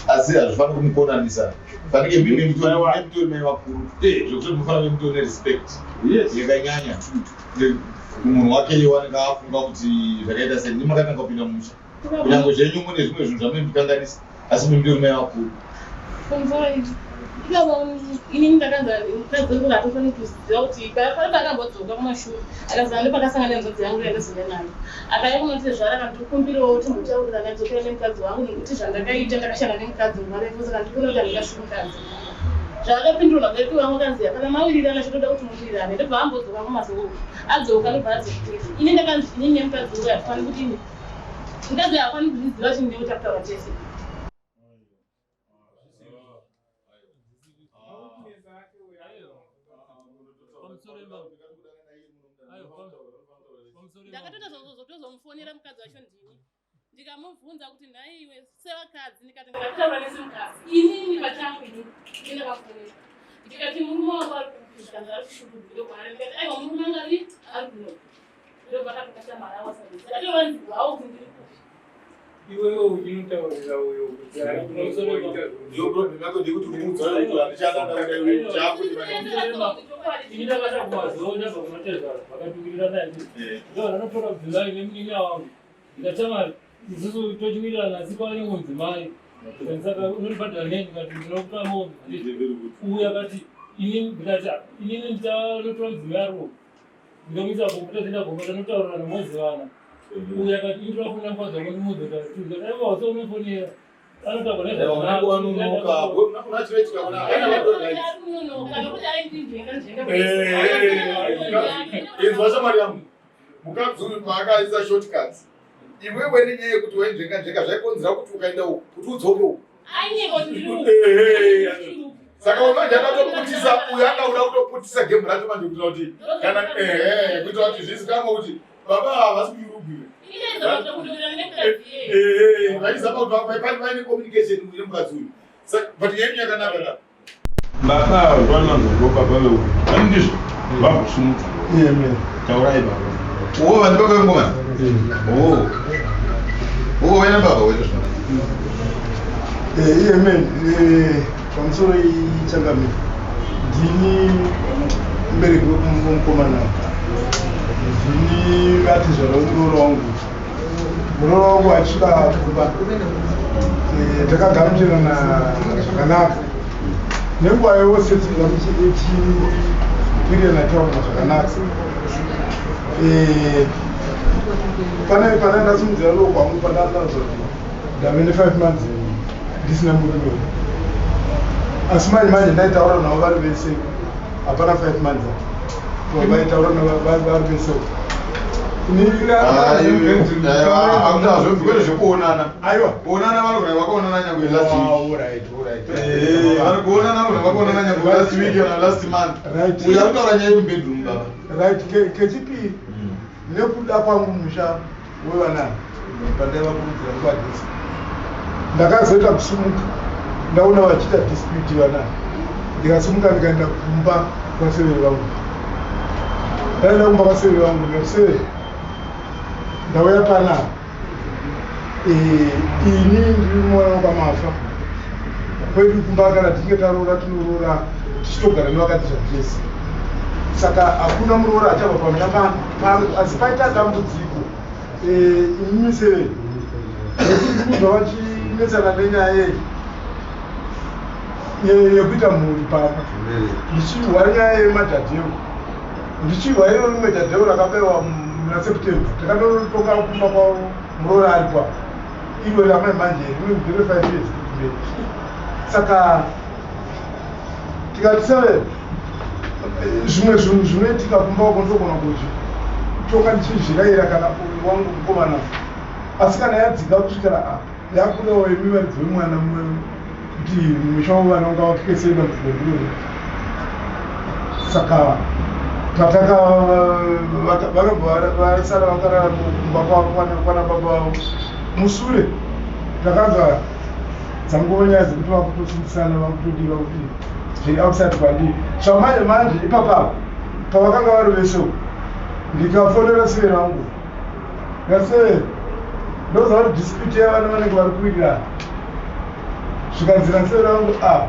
Asi hazvifaniri kumukonanisa, fanike mimi mutori mai vakuru zvekuti mufanira mutori nerespect yakanyanya munhu wake. Iye anenge afunga kuti zvakaita sei, ndimakatanga kupinda mumusha, kunyange zvenyu mune zvimwe zvinhu zvamunokanganisa, asi mutori mai vakuru. Ikavo inini ndakanza mukadzi wangu hatofaniri kuziva kuti pane paakambodzoka kumashure, akazana nepakasangana nemukadzi yangu yandazoenda nayo, akauya kunotezvara akandikumbirawo timbotaurirana, adzokera nemukadzi wangu, nekuti zvandakaita ndakashanda nemukadzi nguva refu, saka ndikuona kuti handingasi mukadzi. Zvaakapindura vabereki vangu akanzi hapana mawirirana, chitoda kuti muwirirane. Ndobva ambodzoka kumasoko, adzoka ndobva adzoka, ini ndakanzi inini nemukadzi uyu hatifaniri kuti mukadzi uyu haafaniri kuzviziva chinhu nekuti takutaura tese. Ndakatoita zvotozomufonera mukadzi wacho ndini, ndikamubvunza kuti nhai iwe, sevakadzi, ndikati ndakataura nesemukadzi inini pachangu, ini ndakafonera ndikati murume wangu ari kupi? Zvikanzi ari kuShurugwi. Ndobva ndikati aiwa, murume wangu ari kuno. Ndobva akatokata mari awasabisa, akatovanzwawo kuti ndiri kupi. Iwewe uchinotaurira uyo kuti ari kunoita. Ndiyo problem yako, ndekuti uri kuudza kuti handichada, ndakuda iwe chakuti. Ini ndakata kumazuva ndabva kunotezvara vakatukirira naye, ndo ndanotora mudzimai nemunin'ina wangu, ndikati isusu tochiwirirana, asi kwava nemudzimai, saka unondibhadhara nei? Ndikati ndinokupa mombe. Uyu akati ini, ndikati inini ndichanotora mudzimai ariwo, ndikamuisa kumba, tozoenda kumba tanotaurira nomozivana. Uyu akati ini ndinofonera mukadzi wako ndimuudze kuti ndikati aiwa, usaunofonera, anotaura. Wanonoka unachiroitika kuna Kunonoka nokuti aindinzvenga nzvenga. Inzwa shamwari yangu, mukadzi uyu paakaisa shortcuts, iwewe nenyaya yekuti wainzvenga nzvenga zvaikonzera kuti ukaenda uku kuti udzoke uku. Ainyeka kuti ndiri. Saka manje akatoputisa uyu, anga kuda kutoputisa game racho manje, kuitira kuti kana ehe, kuitira kuti zvizikanwe kuti baba havasi kuShurugwi. Vachizama kuti paine communication nemukadzi uyu, but yenyu yakanaka ka. Baba ava vanonzwa baba veuyu ani, ndizvo vambosumudza, taurai baba. O, vanhu baba vengomana, o o wena baba wena zvino. Iye men, pamusoro ichangamira, ndini mubereki wemukomana, ndini vati zvara muroora wangu. Muroora wangu achisvika kumba, takagamuchirana zvakanaka nenguva yose, tichiwirirana, taurana zvakanaka. Pane pana ndasimudzira ruoko kwangu pandandanzwa kuti ndave ne5 months ndisina murume, asi manje manje ndaitaura navo vari vese, hapana 5 months vaitaura navo vari vese. Kwete zvekuonana. Aiwa. Kuonana vanogona vakaonana nyangwe last week. Alright. Vari kuonana, vanogona vakaonana nyangwe last week kana last month. Uyu ari kutaura nyaya yemubedroom, baba. Right, kechipiri, nekuda kwangu musha wevana pandaivakurudzira nguva dzese, ndakazoita kusumuka ndaona vachiita dispute vana, ndikasumuka ndikaenda kumba kwaseveri vangu. Ndaenda kumba kwaseveri vangu, ndikati, "Severi." Ndauya panapa ini ndiri mwana wekwaMafa. Kwedu kumba kana tichinge taroora tinoroora tichitogara nevakadzi zvachese, saka hakuna muroora achabva pamusha pangu. Asi paita dambudziko, imimi severi nekuti kubva vachinetsana nenyaya yekuita mhuri pano, ndichihwa nyaya yemadhadheo, ndichihwa iro rimwe dhadheo rakabaiwa muna September, takandoritonga kumba kwavo muroora ari kwavo. Iro ramai manje rimwe ndere 5 years kumberi. Saka tikati seve zvimwe zvinhu zvinoitika kumba uko ndogona kuzvitonga ndichizvirayira kana uyu wangu mukomana, asi kana yadzika kusvikira apa yakudawo imi varidzi vemwana kuti musha wevana ungavakike sei dambudziko riroro. Saka pataka vakabva vasara vakarara kumba kwana baba vavo. Musure takanzwa dzangova nyaya dzekuti vakutosimbisana, vakutodiwa kuti zviri outside kwandiri. Zvamanje manje ipapapa pavakanga vari vese, ndikafonera siveri vangu ngaseveri, ndoziva kuti dispute yavana vanenge vari kuwirirana. Zvikanzi naseveri vangu, a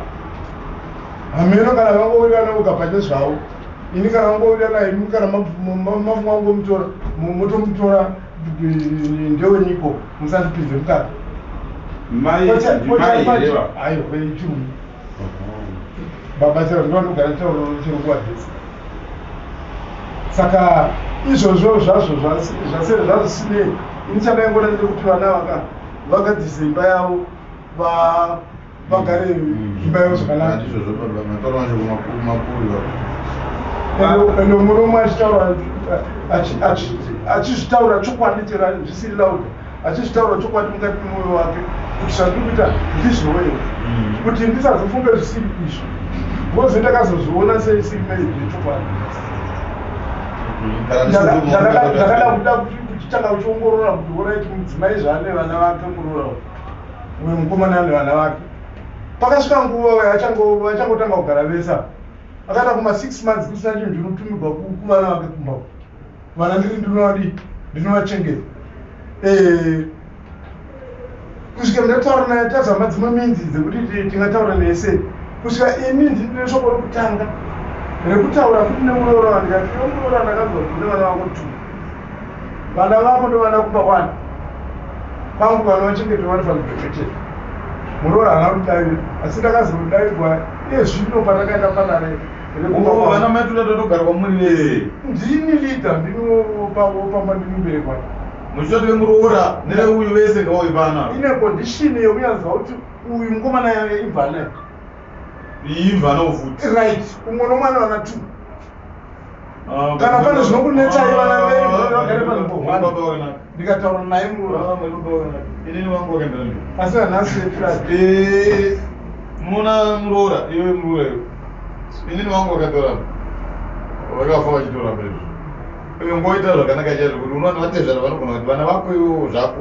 hameno kana vangowirirana voga pane zvavo, ini kana vangowirirana, imi kana mafunga kungomutora motomutora, ndewenyiko, musandipinze mukati. Mai here? Aiwa, vechirume baba chero ndo vanogara chero nguva dzese. Saka izvozvo zvazvo zvasere zvazvisinei, ini chandaingoda ndekuti vana vaka vagadzise imba yavo, vagare imba yavo zvakanaka. Ndizvozvo baba, mataura mashoko makuru makuru iwapo. Ende murume achitaura, achizvitaura chokwadi, chero zvisiri loud, achizvitaura chokwadi mukati memwoyo wake kuti zvandiri kuita ndizvowo here, kuti ndisazofunge zvisiri izvo, because ndakazozviona seisiri marriage yechokwadi. Ndakada kuda kuchitanga kuchiongorora kuti alright, mudzimai zvaane vana vake, muroora uyu mukomana ane vana vake. Pakasvika nguva vachangotanga kugara vese apa, akaita kuma 6 months kusina chinhu chinotumigwa kuvana vake kumba. Vana ndiri ndinovadii, ndinovachengeta. Kusvika ndataura naye, tazama dzimwe minzi dzekuti tingataura naye sei, kusvika ini ndine shoko rekutanga rekutaura futi nemuroora. Ndikati, iwe muroora, ndakanzwa kuti une vana vako two, vana vako ndovana kumba kwani kwangu, vana vachengetwa vari panzvimbo. Muroora haana kudavira, asi ndakazodairwa iye zvino patakaenda padare rekumba kwavo. Vana mai toda totogara kwamuri vese? Ndini leader, ndini wopamba, ndini mubereki wake. Muchitoti vemuroora neveuyu vese ngavauye pana? Ine condition yekunyaziva kuti uyu mukomana imvana. Imvanawo futi. Right, umwe nomwana vana two. Kana pane zvinokunetsai, vana venyu vagare panzvimbo one. Baba wakanaka. Ndikataura naye muroora. Baba wakanaka, inini wangu wakaenda ndio. Asi nanhasi efurati. Munoona muroora, iwe muroora iwe, inini wangu wakatoramba, vakafa vachitoramba izvo. Iwe ngoita zvakanaka chaizvo kuti unoona vatezvara vanogona kuti vana vako iwewo zvako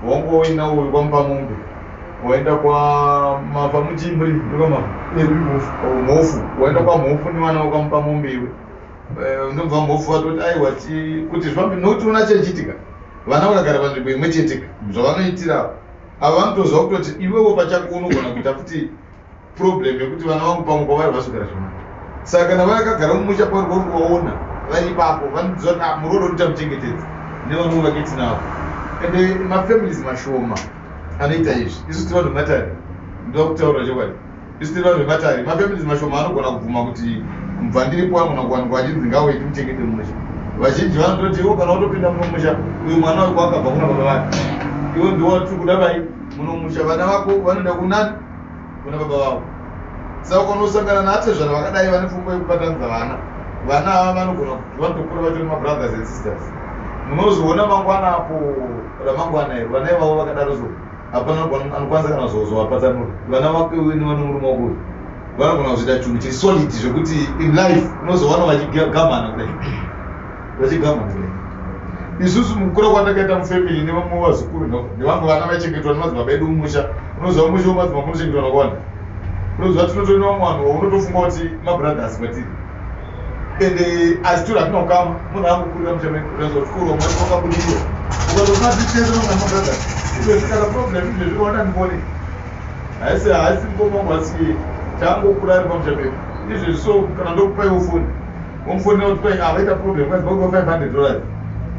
wangoina uyu kwamupa mombe, waenda kwamafa muchii muri kwamafa mhofu, waenda kwamhofu nevana wakamupa mombe iwe. Ndobva mhofu vatoti aiwa, kuti zvifambe, nokuti una chechiitika vana vakagara panzvimbo imwe chete, zvavanoitira ava vanotoziva kutoti iwewo pachako unogona kuita futi problem yekuti vana vangu pamwe kwavari vasogara zvakanaka. Saka kana vakagara mumusha pauri kwauri kuvaona vari ipapo, vanoziva kuti, ah, muroora ndichamuchengetedza nevamwe vake tinavo. Ende mafamilies mashoma anoita izvi. Isu tiri vanhu vematare, ndoda kutaura chokwadi, isu tiri vanhu vematare. Mafamilies mashoma anogona kubvuma kuti mubva ndiripo anogona kuwanikwa achinzi ngauye timuchengete mumusha. Vazhinji vanototi iwo kana watopinda muno musha, uyu mwana uyu kwaakabva kuna baba vake, iwe ndiwo watiri kuda vai muno musha. Vana vako vanoenda kunani? Kuna baba vavo. Saka ukanosangana naatezvara vakadai vane pfungwa yekubatanidza vana, vana ava vanogona kuti vanotokura vatori mabrothers and sisters. Munozoona mangwana apo ramangwana iro vana ivavo vakadaro, so hapana anokwanisa kana kuzovapatsanura. Vana vako iwe nevane murume wako uyu vanogona kuzoita chinhu chiri solid zvekuti in life unozowana vachigamana kudai, vachigamana kudai. Isusu mukukura kwandakaita mufamily nevamwe vazukuru nevamwe vana vaichengetwa nemadzibaba edu mumusha, unoziva musha wemadzimambo unochengetwa nakawanda. Unoziva tinotori nevamwe vanhu vaunotofunga kuti mabrothers kwatiri, ende asi tori hatina ukama. Munhu angokurira musha medu, ukazotyurwa mwari wakabudirira. Usatitese mamwe izvezvi kana problem izvezvi ukaona ndifone haisi haisi mukoma wangu asi tangokura ari pamusha pedu izvezvi so kana ndokupaiwo foni womufonera kuti kwai avaita problem kwanzi vakupa $500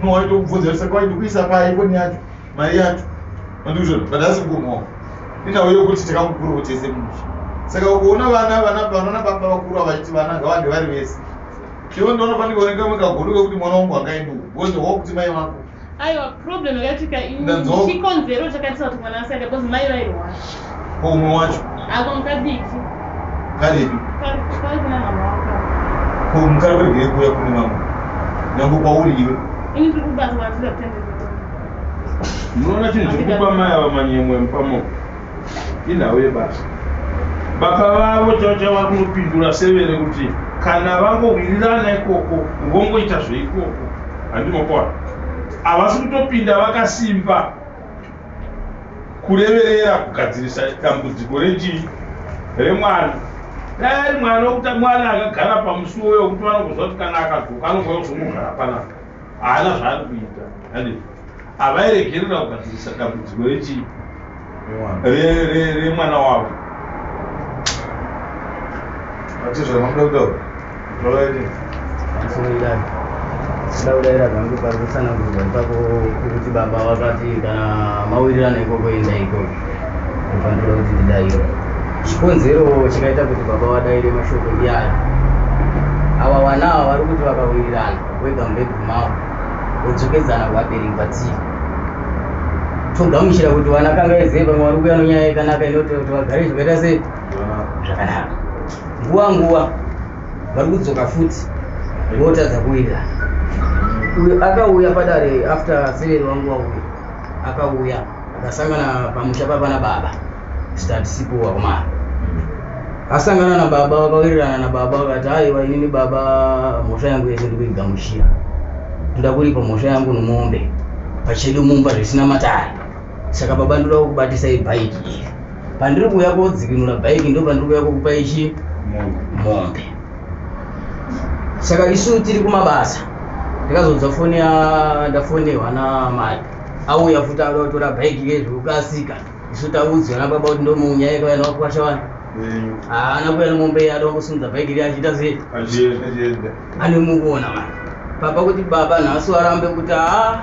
no waitokubvunza saka waitokuisa pai foni yacho mari yacho andikuzvona but asi mukoma wangu inhau yekuti takangokurawo tese mumusha saka ukuona vana vana vanoona baba vakuru vachiti vana ngavange vari vese ivo ndinofanirwa kuona kamwe kagodo kekuti mwana wangu angaendi uku because wakuti mai vako. Aiwa, problem yakaitika Ndanzwa. Chikonzero chakaitisa kuti mwana asaenda because mai vairwara. Ko umwe wacho? Ako mukadiki. Karipi? Kari kuna mama wako. Ko mukari kuregerei kuuya kune vamwe nyange kwauri iwe? Ini ndiri kubasa kwandiri kutendera. Munoona chinhu chiri kupa mai ava manyemwe mupamoko inhau yebasa. Baba vavo chavo chava kunopindura severe kuti kana vangowirirana ikoko vongoita zveikoko handinokuwana havasi kutopinda vakasimba kureverera kugadzirisa dambudziko rechii remwana. Dai ari mwana wekuti mwana akagara pamusuwo wekuti vanongoziva kuti kana akadzoka anongouya kuzongogara panapa haana zvaari kuita handiti havairegerera kugadzirisa dambudziko rechii remwana wavo. Atizvamamuda kutaura zvakaiti. Pamusoro ndoda kudaira zvangu pari kutsanangurwa ipapo kuti baba vakati kana mawirirana ikoko enda ikoko ndopandoda kuti ndidaire. Chikonzero chakaita kuti baba vadaire mashoko iyayo, ava vana ava vari kuti vakawirirana wega mubedroom mavo vodzokedzana kuvabereki patiri togamuchira kuti vana kangaizei pamwe vari kuuya nonyaya yakanaka inoita kuti vagare zvakaita sei zvakanaka. Nguva nguva vari kudzoka futi votadza kuwirirana. Uyo akauya padare after severi wangu wauya akauya akasangana pamusha papa nababa sitandisipo wakomana asangana nababa vakawirirana nababa vakati aiwa inini baba mhosva yangu yese ndikuigamuchira ndoda kuripa mhosva yangu nomombe pachedu mumba zvisina matare saka baba ndoda kukubatisai bhaiki iri pandiri kuuya kodzikinura bhaiki ndo pandiri kuuya kokupa ichi mombe. Saka isu tiri kumabasa ndikazonzwa foni ndafonerwa namai auya futi auda kutora bhaiki kezvekukasika isu taudzwa nababa kuti ndomunyaya yakauya nawakwasha wani haana kuuya nemombe ada kungosimudza bhaiki riya achiita sei anemukuona mani baba kuti baba nhasi warambe kuti haa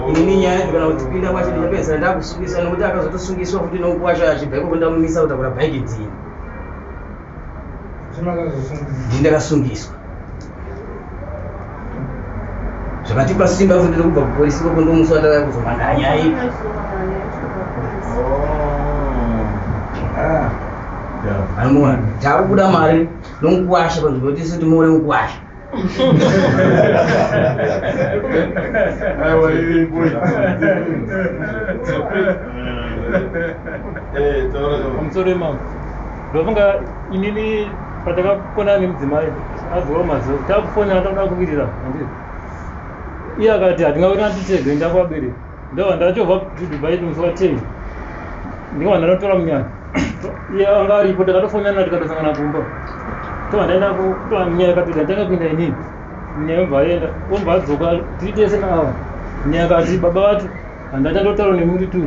inini nyaya idzi kana kudzipinda kwacho ndichapedzisira ndakusungisa nekuti akazotosungiswa futi nokukwasha achibva ikoko ndamumisa kutakura bhaiki dzini ndini ndakasungiswa zvakatipa simba futi rekubva kupolisi ikoko ndomusi wandakauya kuzomhan'ara nyaya iyi. Anomuona takubuda mari nomukuwasha panzvimbo yekuti isu timuone mukuwasha. Aiwa, iri Pamusoro imambo ndofunga inini patakakonana nemudzimai adzoka mazuva takufonera takuda kuwirirana handiti iye akati hatingawirirana titege enda kuvabereki ndobva ndachovha kuDubai musi wa 10 ndikabva ndanotora munyaya iye anga aripo takatofonana tikatosangana kumba tobva ndaenda kutora munyaya akapinda nditanga kuinda inini munyaya obva aenda obva adzoka tiri tese naava munyaya akati baba vati handachandotaura nemi tu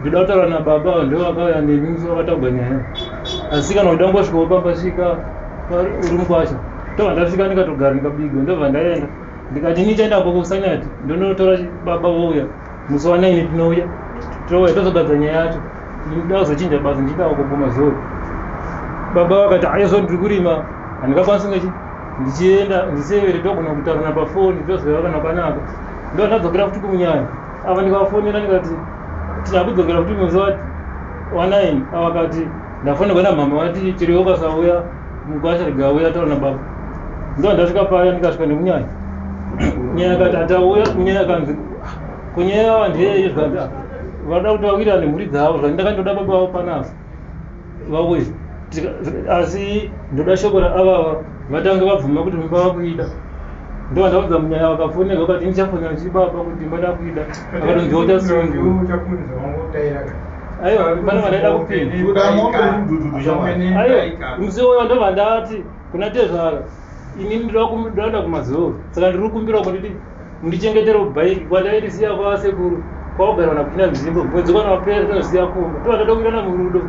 ndoda kutaura nababa ndo vakauya nemi musi wakataugwa nyaya asi kana uchida kungosvikawo pamba svika uri mukwasha ndobva ndasvika ndikatogara ndikabigwa ndobva ndaenda ndikati ini chaenda koko kusanyati ndonotora baba vouya musi wa 9 tinouya touya tozogadza nyaya yacho ndinoda kuzochinja basa ndichida kuguma zoro baba vakati aizo ndiri kurima handingakwanisi kunge ndichienda ndisevere togona kutaurana pafoni tozova kana kwanaka ndo ndadzokera futi kumunyaya ava ndikavafonera ndikati tinakudzokera futi musi wa 9 ava vakati ndafonerwa namama vati chiriwo ukasauya mukwasha rigauya taura nababa ndo ndasvika paya ndikasvika nemunyaya nyaya akati atauya munyaya akanzi kunyaya ava ndeyeye zvikanzi vada kuti vawirirane nemhuri dzavo zvanzi ndakandoda baba vavo panapa vauye asi ndoda shoko raavava vatange vabvuma kuti mimba vakuida ndo ndaudza munyaya vakafonerwa vakati ndichafonera chibaba kuti imba ndakuida akatonzi uchasungwa aiwa pane vandaida kupinda aiwa musi uyo ndobva ndati kuna tezvara inini ndoda kuenda kumazoro saka ndiri kukumbira kuti Mundichengetere bhaiki kwandairisiya kwasekuru kwakugara kana kuchina nzvimbo mwedzi kana wapera tinosiya kumba tobva tada kuitana murudo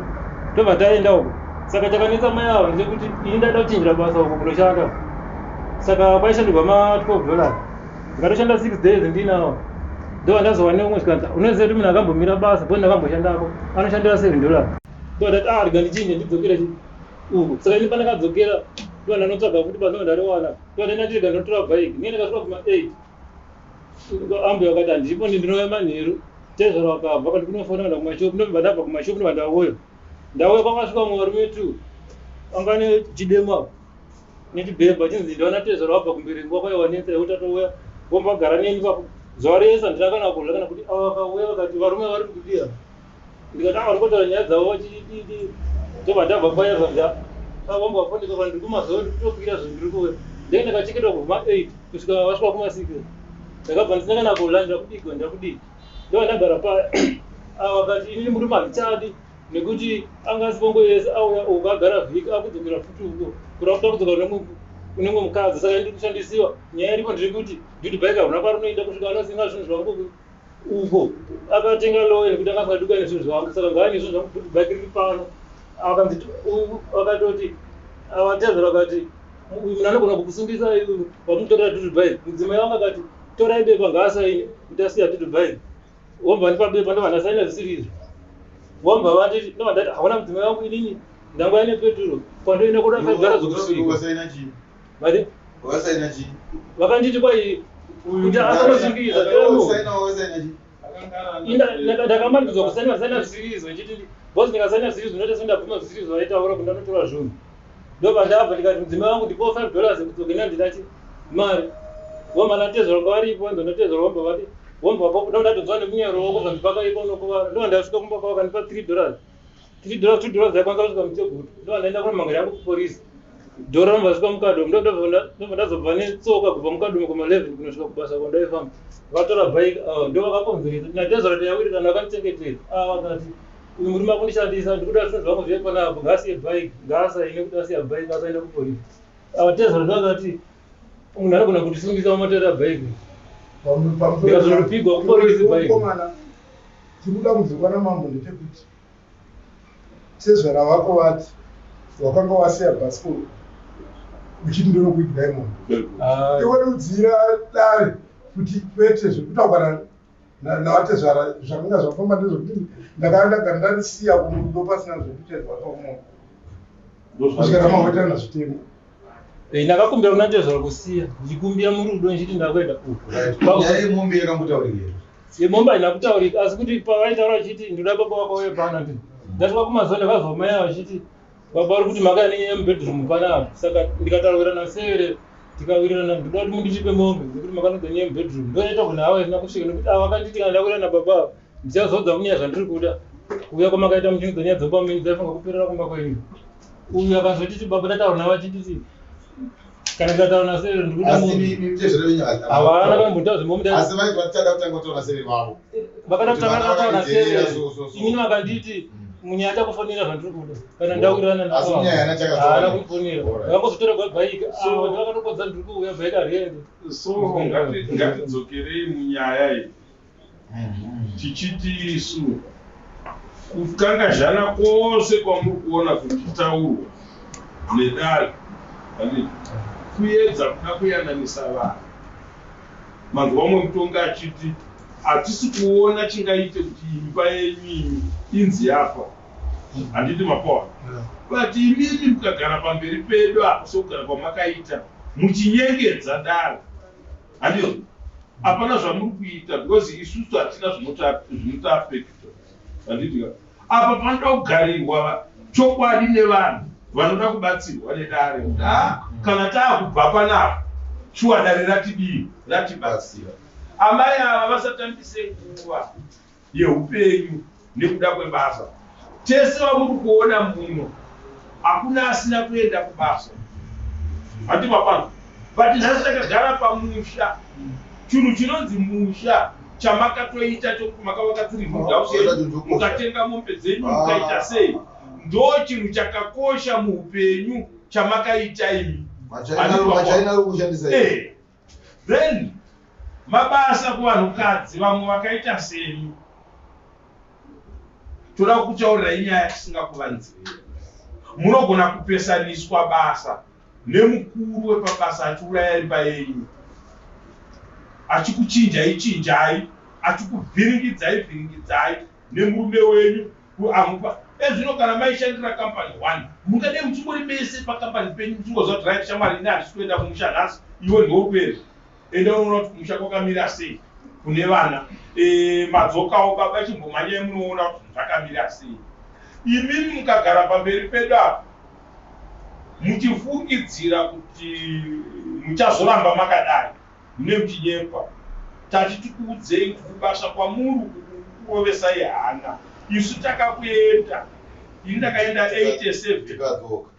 tobva taenda uko. Saka chakanetsa mai ava ndechekuti ini ndaida kuchinjira basa uko kunoshanda, saka kwaishandirwa ma 12 dollars, ndikatoshanda 6 days ndinawo, ndobva ndazova neumwe zvikanzi unoziva kuti munhu akambomira basa bo ndakamboshandako anoshandira 7 dollars. Ndobva ndati ah, rega ndichinje ndidzokere uko. Saka ini pandakadzokera ndobva ndanotsvaga futi basa, ndobva ndariwana, ndobva ndaenda ndirega ndinotora bhaiki ndinge ndakasvika kuma 8, ambuya vakati handipo, ndinouya manheru. Tezvara vakabva vakati kunofona kuenda kumashopu, ndobva ndabva kumashopu, ndobva ndauya. Ndauya kwakasvika mumwe varume two anga nechidemo apa nechibhebha, chinzi ndaona tezvara wabva kumberi nguva kwaiwanetsa iwe tatouya vombagara neni ipapo zuva rese, handina kana kudya kana kuti. Ava vakauya vakati varume vari kudii apa, ndikati ava vari nyaya dzavo vachididi. Ndobva ndabva paya zvanzi vamba vafondeka kana ndiri kumazuva ndikutokwira zvinhu ndiri kuuya. Ndenge ndakacheketwa kubva ma8 kusvika vasvika kuma6, ndakabva ndisina kana kudya, ndakubigwa ndakudii. Ndobva ndagara paya, ava vakati inini murume handichadi nekuti anga asipongo yese auya uko agara vhiki akudzokera futi uko kuda kuda kudzoka unemwe mukadzi, saka ndiri kushandisiwa. Nyaya iripo ndiri kuti duty bike hakuna kwarunoenda kusvika anosinga zvinhu zvangu uko akatenga loye nekuti anga asingaduka nezvinhu zvangu, saka ngaane zvinhu zvangu, duty bike riri pano. Akanzi akatoti avatezvera vakati uyu munhu anogona kukusungisa wamutorera duty bike. Mudzimai wangu akati torai bepa ngaasaine kuti asiya duty bike, wobva ndipa bepa, ndobva ndasaina zvisiri izvo, wobva vati, ndobva ndati hauna mudzimai wangu, inini ndangouya nepeturo kwandoenda kuda 5 dollars dzokusvika. Wakasaina chii? Vati Wakasaina chii? Vakanditi kwai kuti asanosungisa. Wakasaina, wakasaina chii? Ndakamanikidzwa kusaina, saina zvisiri izvo, ichiti because ndikasaina zvisiri izvo ndinoita sendabvuma zvisiri izvo vaitaura kuti ndanotora zvinhu. Ndobva ndabva ndikati mudzimai wangu ndipowo 5 dollars ekudzoka, ina ndinati mari womba natezvara vanga varipo, vanzi natezvara womba vati womba ndo ndatonzwa nemunyero wako zvanzi pakaipa unokuvara. Ndobva ndasvika kumba kwavo vakandipa 3 dollars, 3 dollars, 2 dollars aikwanisa kusvika muchegutu. Ndobva ndaenda kunomhangara yangu kupolisi, dhora robva svika mukadomo, ndobva ndazobva netsoka kubva mukadomo kuma 11 kunosvika kubasa kwandaifamba. Vatora bhaiki ava ndo vakakonzeresa natezvara tayawirirana vakandichengetera. Ava vakati uyu murume akundishandisa, ndikuda zvinhu zvangu zviye panapo, ngaasiye bhaiki, ngaasaine kuti asiya bhaiki asaenda kupolisi. Ava tezvara ndovakati munhu anogona kutisungisa wamatorera bhaiki, ndikazonopigwa kupolisi bhaiki. Mukomana, chikuda kunzwikwa namambo ndechekuti sezvara vako vati wakanga wasiya bhasikoro uchiti ndonokuigirai mombe, iwe rudzira dare kuti kwete zvekutaurwa navatezvara, zvakanga zvafamba ndezvekuti ndakanga ndagara ndarisiya kumurudo pasina zvekuitezwa pakumombe kusvika ramawetana zvitemo. Ndakakumbira kuna tezvara kusiya, ndichikumbira murudo ndichiti ndakuenda uku. Nyaya yemombe yakambotaurika here? Yemombe haina kutaurika, asi kuti pavaitaura vachiti ndoda baba wako uye pano, ndini ndasvika kumazuva ndakazwa mai ava vachiti baba vari kuti makaya nenyaya yemubedroom panapa, saka ndikataurirana sere tikawirirana ndoda kuti mundichipe mombe nekuti makanodza nyaya yemubedroom ndoyaita kuti hava isina kusvika nekuti ava vakanditi kana ndawirirana nababa ava ndichazodza munyaya zvandiri kuda kuuya kwamakaita muchinudza nyaya dzomba menyu dzaifanira kuperera kumba kwenyu. Uyu akazotiti baba ndataura navo achititi kana ndikataura nasere ndikuda Asi mombe. tezvara venyu Havana kambotaura zvemombe. Asi vaiti vatichada kutanga kutaura nasere vavo. Vakada Kuti kutanga vana kutaura vakadherera, nasere. so, so. Inini vakanditi munyaya takufonera zvandiri kuda kana ndawirirana. Asi munyaya haana chakazooneka. Haana kumufonera. Alright. Vakangozotora bhaiki So- avo ndovakatokodza ndiri kuuya bhaiki hariende. So ngatidzokerei munyaya iyi tichiti isu kukangazhana kwose kwamuri kuona kuchitaurwa nedare, handiti kuedza kuda kuyananisa vanhu. Manzwa umwe mutongi achiti hatisi kuona chingaite kuti imba yenyu imi inzi yafa, handiti mapoa? But imimi mukagara pamberi pedu apo sokugara kwamakaita muchinyengedza dare, handizvo? Hapana zvamuri kuita because isusu hatina zvinotiafecta, handiti ka? Apa panoda kugarirwa chokwadi nevanhu vanoda kubatsirwa nedare kuti ha, kana taakubva panapa shuwa dare ratidii, ratibatsira. Amai ava vasatambise nguva yeupenyu nekuda kwebasa. Tese vamuri kuona muno hakuna asina kuenda kubasa, handi mapano? But nhasi takagara pamusha, chinhu chinonzi musha chamakatoita chokuti makavaka three room house yenyu, mukatenga mombe dzenyu, mukaita sei, ndo chinhu chakakosha muupenyu chamakaita imi. Machaina ari kushandisa. Then Mabasa kuvanhukadzi vamwe vakaita semi. Toda kukutaurirai nyaya tisingakuvanzirei. Munogona kupesaniswa basa nemukuru wepabasa achiuraya imba yenyu, achikuchinjai chinjai, achikuvhiringidzai vhiringidzai nemurume wenyu amupa. Ezvino kana maishandira company one, mungadai muchingori mese pacompany penyu muchingoziva kuti right shamwari ini handisi kuenda kumusha nhasi, iwe ndiwe uri kuenda. Enda unoona kuti kumusha kwakamira sei kune vana. Madzokawo baba chimbomhanyai munoona kuti zvakamira sei. Imimi mukagara pamberi pedu apa muchifungidzira kuti muchazoramba makadai, mune muchinyepa. Tati tikuudzei kuti kubasa kwamuri uku kuri kukurovesai hana. Isu takakuenda, ini ndakaenda 87 Tikadzoka.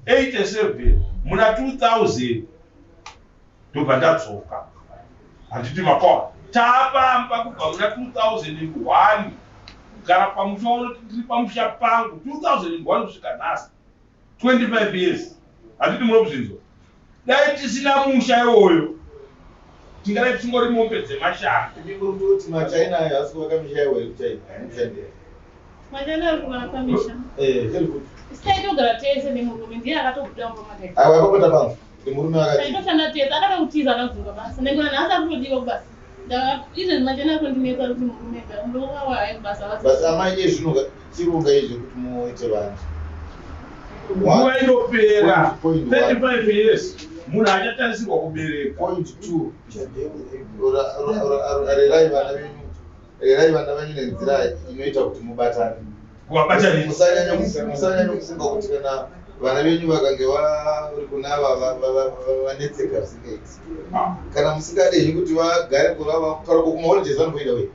87 muna 2000 ndobva ndadzoka. Handiti makona taapamba kubva muna 2001 kugara pamusha unoti ndiri pamusha pangu 2001 kusvika nhasi 25 years. Handiti munokuzvinzwa? Dai tisina musha iwoyo tingadai tichingori mombe dzemashango. Imi muri kutoti maChina ayo haasi kuvaka misha yawo here kuChina? Anoshandira. Machina ari kuvaka misha. Very good. Isu taitogara tese nemurume, ndiye akatobuda mumba mataita. Aiwa, ipapo tapanzwa kuti murume akati. Taitoshanda tese, akatokutiza akadzoka basa. Nengona nhasi akutodiwa kubasa. Izvezvi machina akundinetsa kuti murume ndowawa hayi kubasa. Basi amai iye zvino chirongai zvekuti muite vana. Nguva inopera Point one. 35 years munhu achatarisirwa kubereka. Point two. Rerai vana venyu. Rerai vana venyu nenzira inoita kuti mubatane. Kuvabatanidza. Musanyanya kufunga kuti kana vana venyu vakange vari kuna vanetseka zvisingaiti. Kana musingade henyu kuti vagare kana kumaholidays vanomboenda wei?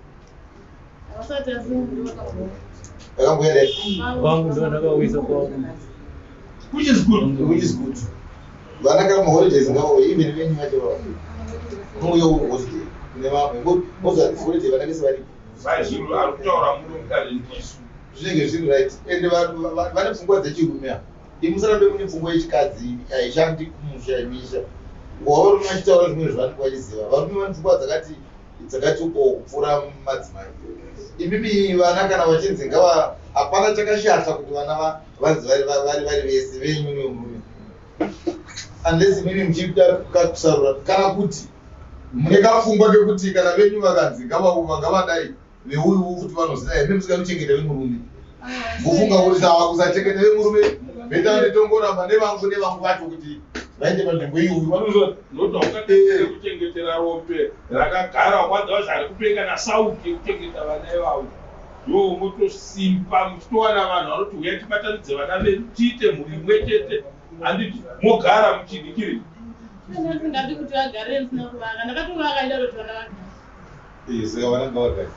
Havasati asi vakamboya. Vakamboenda here? Vangu ndo ndakawisa kwangu. Which is good. Which is good. Vana kana maholidays ngavauye, even venyu vacho vavo. Unouya uri holiday kune vamwe. Moziva this holiday vana vese varipo. Vaizvino ari kutaura muno mudare ndisu. Zvinenge zviri right. Ende vane pfungwa dzechirume ava. Imi musarambe mune pfungwa yechikadzi haishandi kumusha yemisha. Ngowa varume vachitaura zvimwe zvavanenge vachiziva. Varume vane pfungwa dzakati o kupfuura madzimai. Imimi vana kana vachinzi ngava hapana chakashata kuti vana vanzi vari vese venyu nemurume. Unless imimi muchida kusarura kana kuti mune kapfungwa kekuti kana venyu vakanzi ngavadai veuyu futi vanozidai imi musinganochengeta vemurume. Mufunga kuti sava kusachengeta vemurume beta nditongoramba nevangu nevangu vacho kuti vaende panzvimbo iyoyo vanozva Nokuti haungatendere kuchengetera rombe rakagara kwanza vazi ari kupenga nasauti yekuchengeta vana ivavo. Ndiwo unotosimba muchitowana vanhu vanoti huyai tibatanidze vana vedu tiite mhuri imwe chete. Handiti mogara muchidikiri. Ndisingadi kuti vagare ndisina kuvaka. Ndakatovaka ida kuti vana vagare. Saka vana ngavagare.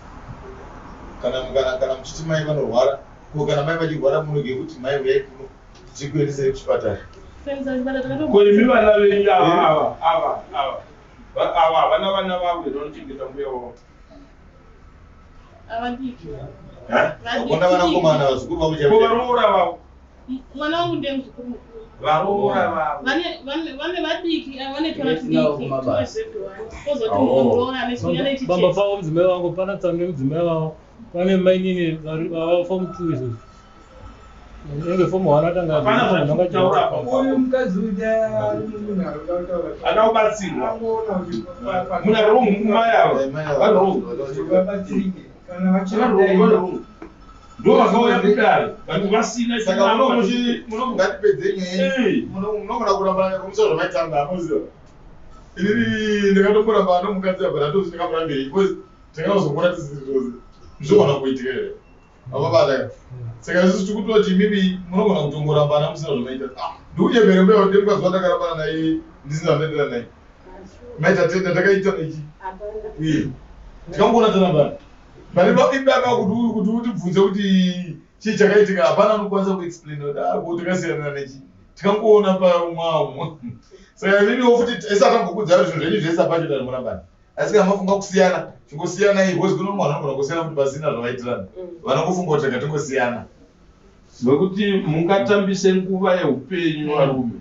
Kana muchiti mai vanorwara, ko kana mai vachirwara munoge kuti mai uyai kuno tikuendesei kuchipatara. Ko imi vana venyu ava ava ava ava ava havana vana vavo here vanochengeta mbuya wavo? Havadiki. Hakuna vanakomana vazukuru vavo Ko chaivo. varoora vavo? Mwana wangu ndiye muzukuru mukuru. Varoora vavo. Vane vadiki, ava vane twana Yes, nawo tudiki, kumabasa. Kozoti mumwe muroora ane Bamba chicheche. pavo mudzimai wangu pana tsano nemudzimai wavo. Pane mainini vava form 2 izvozvo. Inge form 1 atanga Hapana zvatikutaura apa. Uyu mukadzi uya ari munhu ari kuda kutaura. Ada kubatsirwa. Angoona kuti Muna wrong mai ava. Vari wrong. Vabatsirike. Kana Vari wrong, vari vachidai wrong. Ndo vakauya kudare vanhu vasina Saka chinangwa. ngatipedze nyaya Eh. munogona kurambana kumusa zvamaitanga amoziva. Inini ndakatomboramba nomukadzi apa ndatozi ndakamurambirei because takazongona tisiri tose. Zvogona kuitika here? Amabata. Saka isusu tiri kutoti imimi munogona kutongorambana musina zvamaita. Ndikunyepere mbuya kuti mukadzi wandakarambana naye ndisina zvandaitana naye. Maita tenda takaita ichi. Uye. Tikangoona tarambana. Pane ibaba kuti utibvunze kuti chii chakaitika hapana anokwanisa kuexplain kuti ko takasiyana nechi. Tikangoona pamwamo. Saka imimiwo futi ese akambokudzai zvinhu zvenyu zvese apacho tari murambana. Asi kana mafunga kusiyana, chingosiyanai because kune mwana anogona kusiyana kuti pasina zvavaitirana. Vanongofunga kuti rega tingosiyana. Nokuti mungatambise nguva yeupenyu varume.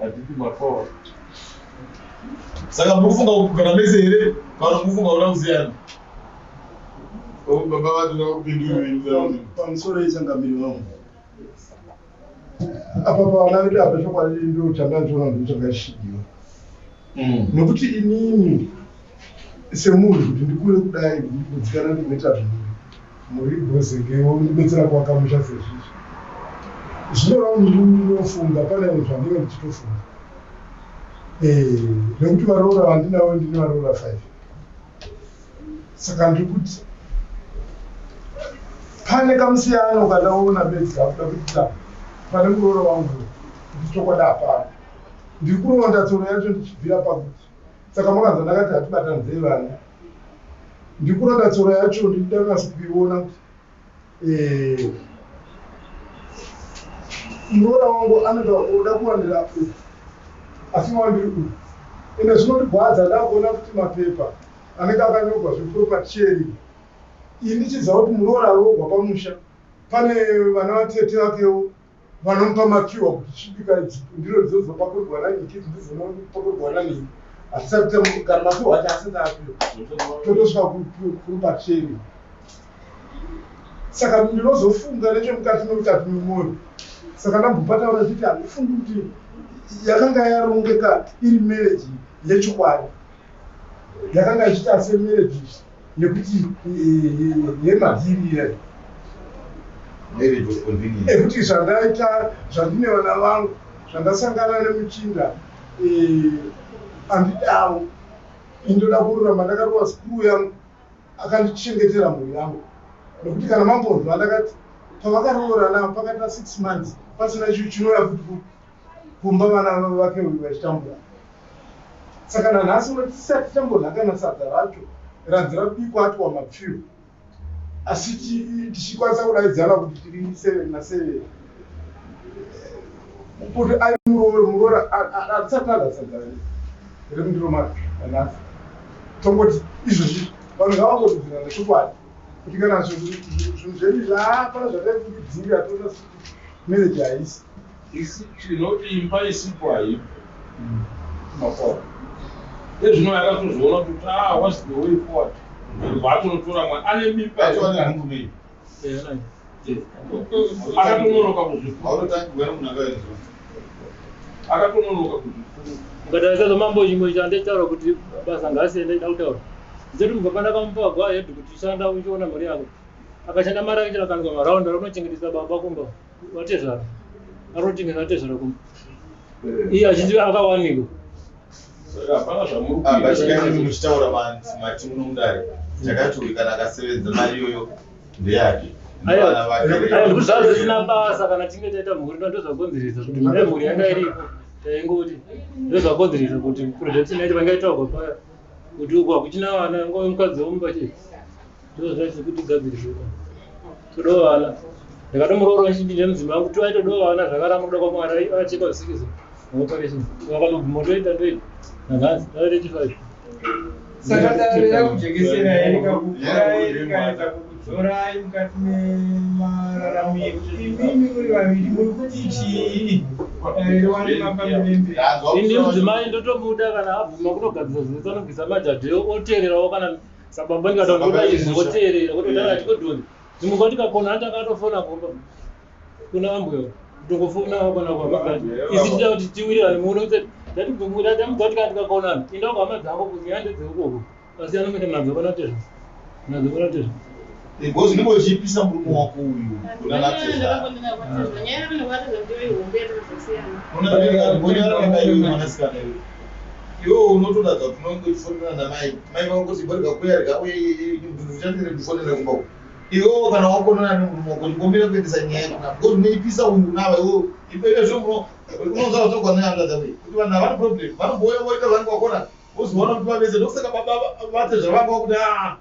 Handiti mafawa. Saka muri kufunga kugara mese here kana muri kufunga kuda kusiyana? Oh, baba vatoda kupindura. Pamusoro yechangamiri wangu apa pavana vedu apa, chokwadi ndo chandachiona, ndo chakashidiwa nekuti inini semunhu kuti ndikure kudai, ndikudzikana, ndinoita zvimuri muri gozengewo ndibetsera kuvaka musha sezvizvi, zvinoreva kuti ndinofunga pane zvandinge ndichitofunga nekuti varoora vandinavo, ndine varoora five. Saka ndiri kuti pane kamusiyano kandaona bedzi kakuda kuitisa pane muroora wangu, kuti chokwadi hapana. Ndiri kuronda tsoro yacho ndichibvira pakuti saka makanza ndakati hatibatanidzei vana. Ndiri kuronda tsoro yacho, ndichida kunasa kuiona kuti muroora wangu anoda oda kuwanira uku, asi wandiri uku ende zvinondigwadza ndakuona kuti mapepa anenge akanyorwa zveproperty sharing, ini ndichiziva kuti muroora aroorwa pamusha pane vana vatete vakewo vanomupa mapiwa kuti chibika idzi ndiro dzizopakurirwa nanyiki, idzi ndizonopakurirwa nanhingi. Hatisati kana mapiwa acho asati apiwa, totosvika kuproperty sharing. Saka ndinozofunga nechemukati memukati memwoyo. Saka ndambopataura chiti handifungi kuti yakanga yarongeka iri marriage yechokwadi, yakanga ichiita semarriage yekuti yemadhiri iyayo. Marriage of convenience. Ekuti zvandaita, zvandine vana vangu, zvandasangana nemuchinda andidawo, indoda kururama. Ndakarova sikuru yangu akandichengetera mhuri yangu, nekuti kana mambonzwa ndakati pavakaroorana pakaita 6 months pasina chinouya futi kumba, vana vake vachitambura. Saka nanhasi uno tisati tambonha kana sadza racho ranzi rabikwa atwa mapfiyo, asi tichikwanisa kudaidzana kuti tiri seven naseven, kuti ai muroora hatisati tadya sadza remundiro macho nanhasi. Tongoti izvozvi vanhu ngavangobvunzirana chokwadi kuti kana zvinhu zvedu zvaapana zvataifungidzira, toona marriage haisi. Isi tinoti imba isipo haipo maporo ezvino. Yakatozoona kuti ah, what's the way forward? Bva atonotora mwana ane mimba. Achiwana hangu nei? Akatononoka kuzvikuru. Hautotangirwa nemunhu akaenzwa. Akatononoka kuzvikuru. Mukatarisa mambo, chimwe chanditaura kuti basa ngasiende, ndida kutaura ndizoti kubva pandakamupa go ahead kuti shanda uchiona mari yako, akashanda mari yake chirakanuka maraundi, ari kunochengetesa baba kumba, vatezvara, ari kuchengeta vatezvara kumba, iye achiti akawanikwa. Saka hapana zvamuri Apa kuita. chikaini muchitaura mati muno mudare chakati uyu kana akasevenza mari iyoyo ndeyake nevana vake. Aiwa, ndikuzva zvisina basa. Kana tinge taita mhuri, ndozvakonzeresa kuti mune mhuri yanga iripo, taingoti ndozvakonzeresa kuti production yacho vangaitaurwa paya kuti uku hakuchina vana, ngove mukadzi womumba chete, ndozvacho kuti igadziriswe. Todawo vana. Ndakatomuroora ndine mudzimai wangu, toaitodawo vana zvakaramba kuda kwaMwari, achekwa zvisikizo operation, vakatobvuma toita, ndoita nanhasi tave 85. Saka dare rakujekesera rikakukurai, rikaedza kukudzorai mukati memararamiro, imimi muri vaviri muri kuti chii? Dare riwane mafambiro emberi. Ini mudzimai ndotomuda kana abvuma kunogadzira zvinetsa, anobvisa majadheo, oteererawo kana sababa ndikataura ndoda izvi, oteerera kutotara achikodhoni. Dzimwe nguva tikakona ati akatofona kumba kuna ambuya, kutongofona kana kuhama. Isi tida kuti tiwirirane muno, tatibvumira, tamudza kuti kana tikakonana inda kuhama dzako, kunyaya ndedzeukoko, asi anokuenda nadzo kana tezvo nadzo kana tezvo. Because unenge uchipisa murume wako uyu kuna natezvara. Nyaya yavanobata ndeyehombe yatakazosiyana. Mwanasikana iwe, iwe unotoratidza kuti unonge uchifonera namai mai vako kuti bori kakuya rikauye, uchatire kufonera kumba uku. Iwewo kana wakonana nemurume wako, chingomira kuendesa nyaya kuna, because unoipisa uyu unava iwewe ipeezvo unonzwa kutogwa nehanzvadzi dzako kuti vanhu havana problem, vanombouya voita vanenge vakona, vozoona kuti vavese. Ndokusaka baba vatezvara vanga vakuti aa,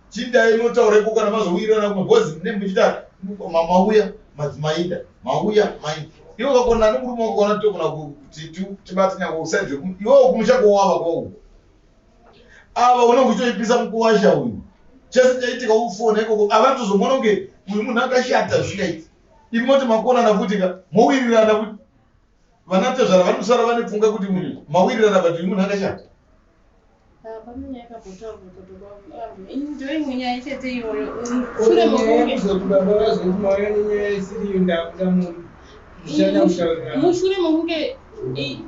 chindai munotaura iko kana mazowirirana kumwe, because mune muchita mauya madzimaida mauya maida. Iwe ukakonana nemurume wako kana togona kuti tibate nyangwe usaizve iwewo kumusha kwowava kwauko, ava unenge uchitoipisa mukuwasha uyu, chese chaitika ufona ikoko, avanotozomona kunge uyu munhu akashata zvingaiti. Imi moti makonana futi ka, mowirirana futi, vanatezvara vanosara vane pfungwa kuti mawirirana, but uyu munhu akashata. Hapana nyaya yakambotaurwa baba vangu. Ndiyo imwe nyaya chete iyoyo. Shure mokunge kuzoti baba vazoti mauya nenyaya isiriyo ndakuda munhu zvichada kutaurirana. Mushure mokunge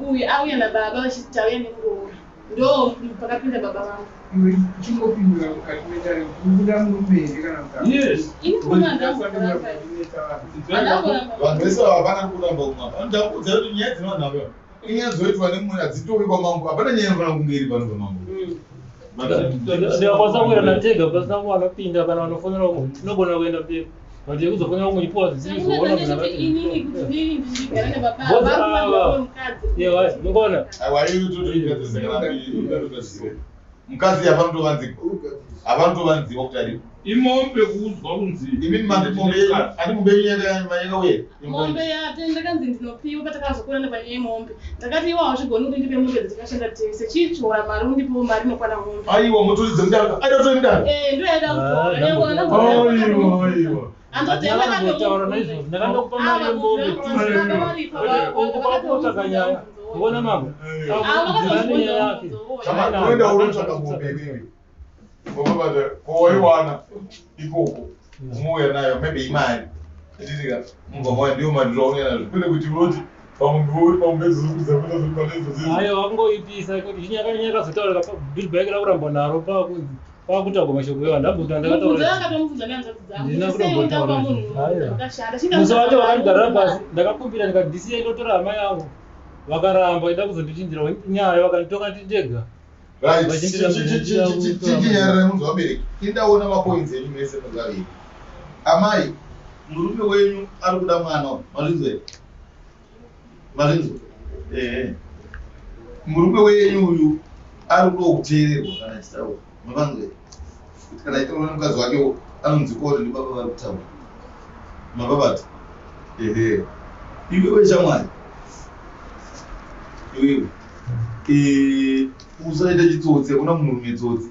uyu auya nababa vachiti tauya nemuroora, ndo pakapinda baba vangu. Iwe chingopindura mukati medare kuti uri kuda murume here kana kuti Yes. Ini murume handamboramba. Handamboramba. Vanhu vese ava hapana ari kuramba umwe apa. Ndakuudza kuti nyaya dzinovanhu ava inyaya dzoitwa nemumwe hadzitowi kwamambo. Hapana nyaya inofanira kunge iri pano pamambo. Ndikakwanisa kuenda tega pasina umwe anopinda kana vanofonera umwe, tinogona kuenda mberi, but yekuzofonera umwe ipuwa zvisiri Ndinoona zvoona. ndechekuti inini kuti inini ndichigara nababa Both vari ava. kuvanhu mukadzi. Yewa, mungoona. Aiwa, iyo totoigadzirisa kana inotogadziriswa. Mukadzi hapanotovanzikwa. Hapanotovanziwa kuti aripo. Imombe kuudzwa kunzi Imini mandi mombe yenyu, andi mombe yenyu yakauya. Mombe yate ndakanzi ndinopiwa patakazokurana panyaya yemombe. Ndakati iwe hauzvigoni kuti ndipe mombe dzatakashanda tese. Chitora mari undipewo mari inokwana mombe. Aiwa, motoridza mudanga. Aida kutora mudanga. Eh, ndo yaida Ah, kutora. Aiwa, aiwa. Ndakambotaura naizvozvo, ndakandokupa mari yemombe. Uku kwakutsvaga nyaya. Ngoona mambo. Akudzana nenyaya yake. Chama, unoenda unotsvaga mombe iwewe. Wababata, kowaiwana ikoko. Unouya nayo, maybe imari. Nditika, mubva mauya ndiyo mari zvaunoya nazvo. Kwete kuti unoti pamombe uri pamombe dziri kudzapinda dziri pane idzo dzidzi. Aiwa, vakungoipisa kuti chinyaka nyaya yakazotaurika billbike rakuramba naro pakutaurwa mashoko evanhu ndabvunza ndakataura. Akatomubvunza nehanzvadzi dzangu. Ndina Kuti sei kutombotaura undapa munhu izvi. Aiwa. wakashanda. Musi wacho vakandigarira pasi, ndakakumbira ndikati ndisiye ndotora hama yangu, vakaramba ida kuzondichinjira nyaya, vakanditonga ndega. Right. Vachindira Chichinyarara munhu wabereki. Indaona mapoints enyu mese muzaviri. Amai, murume wenyu ari kuda mwana uyu. Mazvinzwa here? Mazvinzwa? Ehe. Murume wenyu uyu ari kuda kuteererwa kana achitaura. Mapanzwa here? Kuti kana achitaura nemukadzi wake anonzwikwa kuti ndibaba vari kutaura. Mapapata? Ehe. Iwewe shamwari. Iwewe. Usaita chitsotsi, hakuna munhurume tsotsi.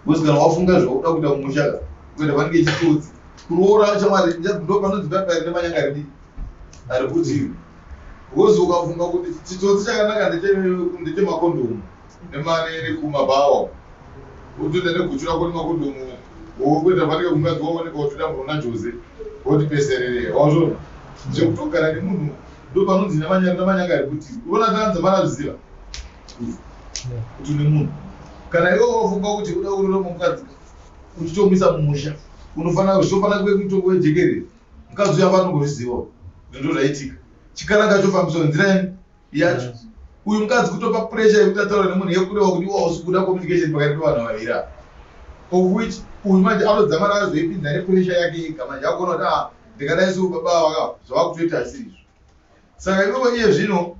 Because kana wafunga zvauda kuita mumusha ka, kuenda panenge chitsotsi. Kuroora shamwari ndo panonzi paipai nemanyanga ridii ari kuti because ukafunga kuti chitsotsi chakanaka ndechemakondomu nekumabhawa, wotoenda neguchu rako nemakondomu, wokuenda panenge kumukadzi waoneka wotoenda munoona Jose woti peserere wazvona zvekutogara nemunhu ndo panonzi nemanyanga ari kuti unoona tanza marazviziva kuti une munhu. Kana iwe wafunga kuti uda kuroora mukadzi uchitomisa mumusha, unofanira zvofanira kuve mutongo wejekerere. Mukadzi uyu afanongozviziva ndo zvaitika, chikaranga chofambiswa nenzira yacho. Uyu mukadzi kutopa pressure yekuti ataura nemunhu yekureva kuti iwe hausi kuda communication pakati pevanhu vaviri ava, of which uyu manje anodzamara azoipinza nepressure yake ega. Manje akuona kuti ah, ndikadai so baba vaka zvavakutoita asiri izvo. Saka iwewe iye zvino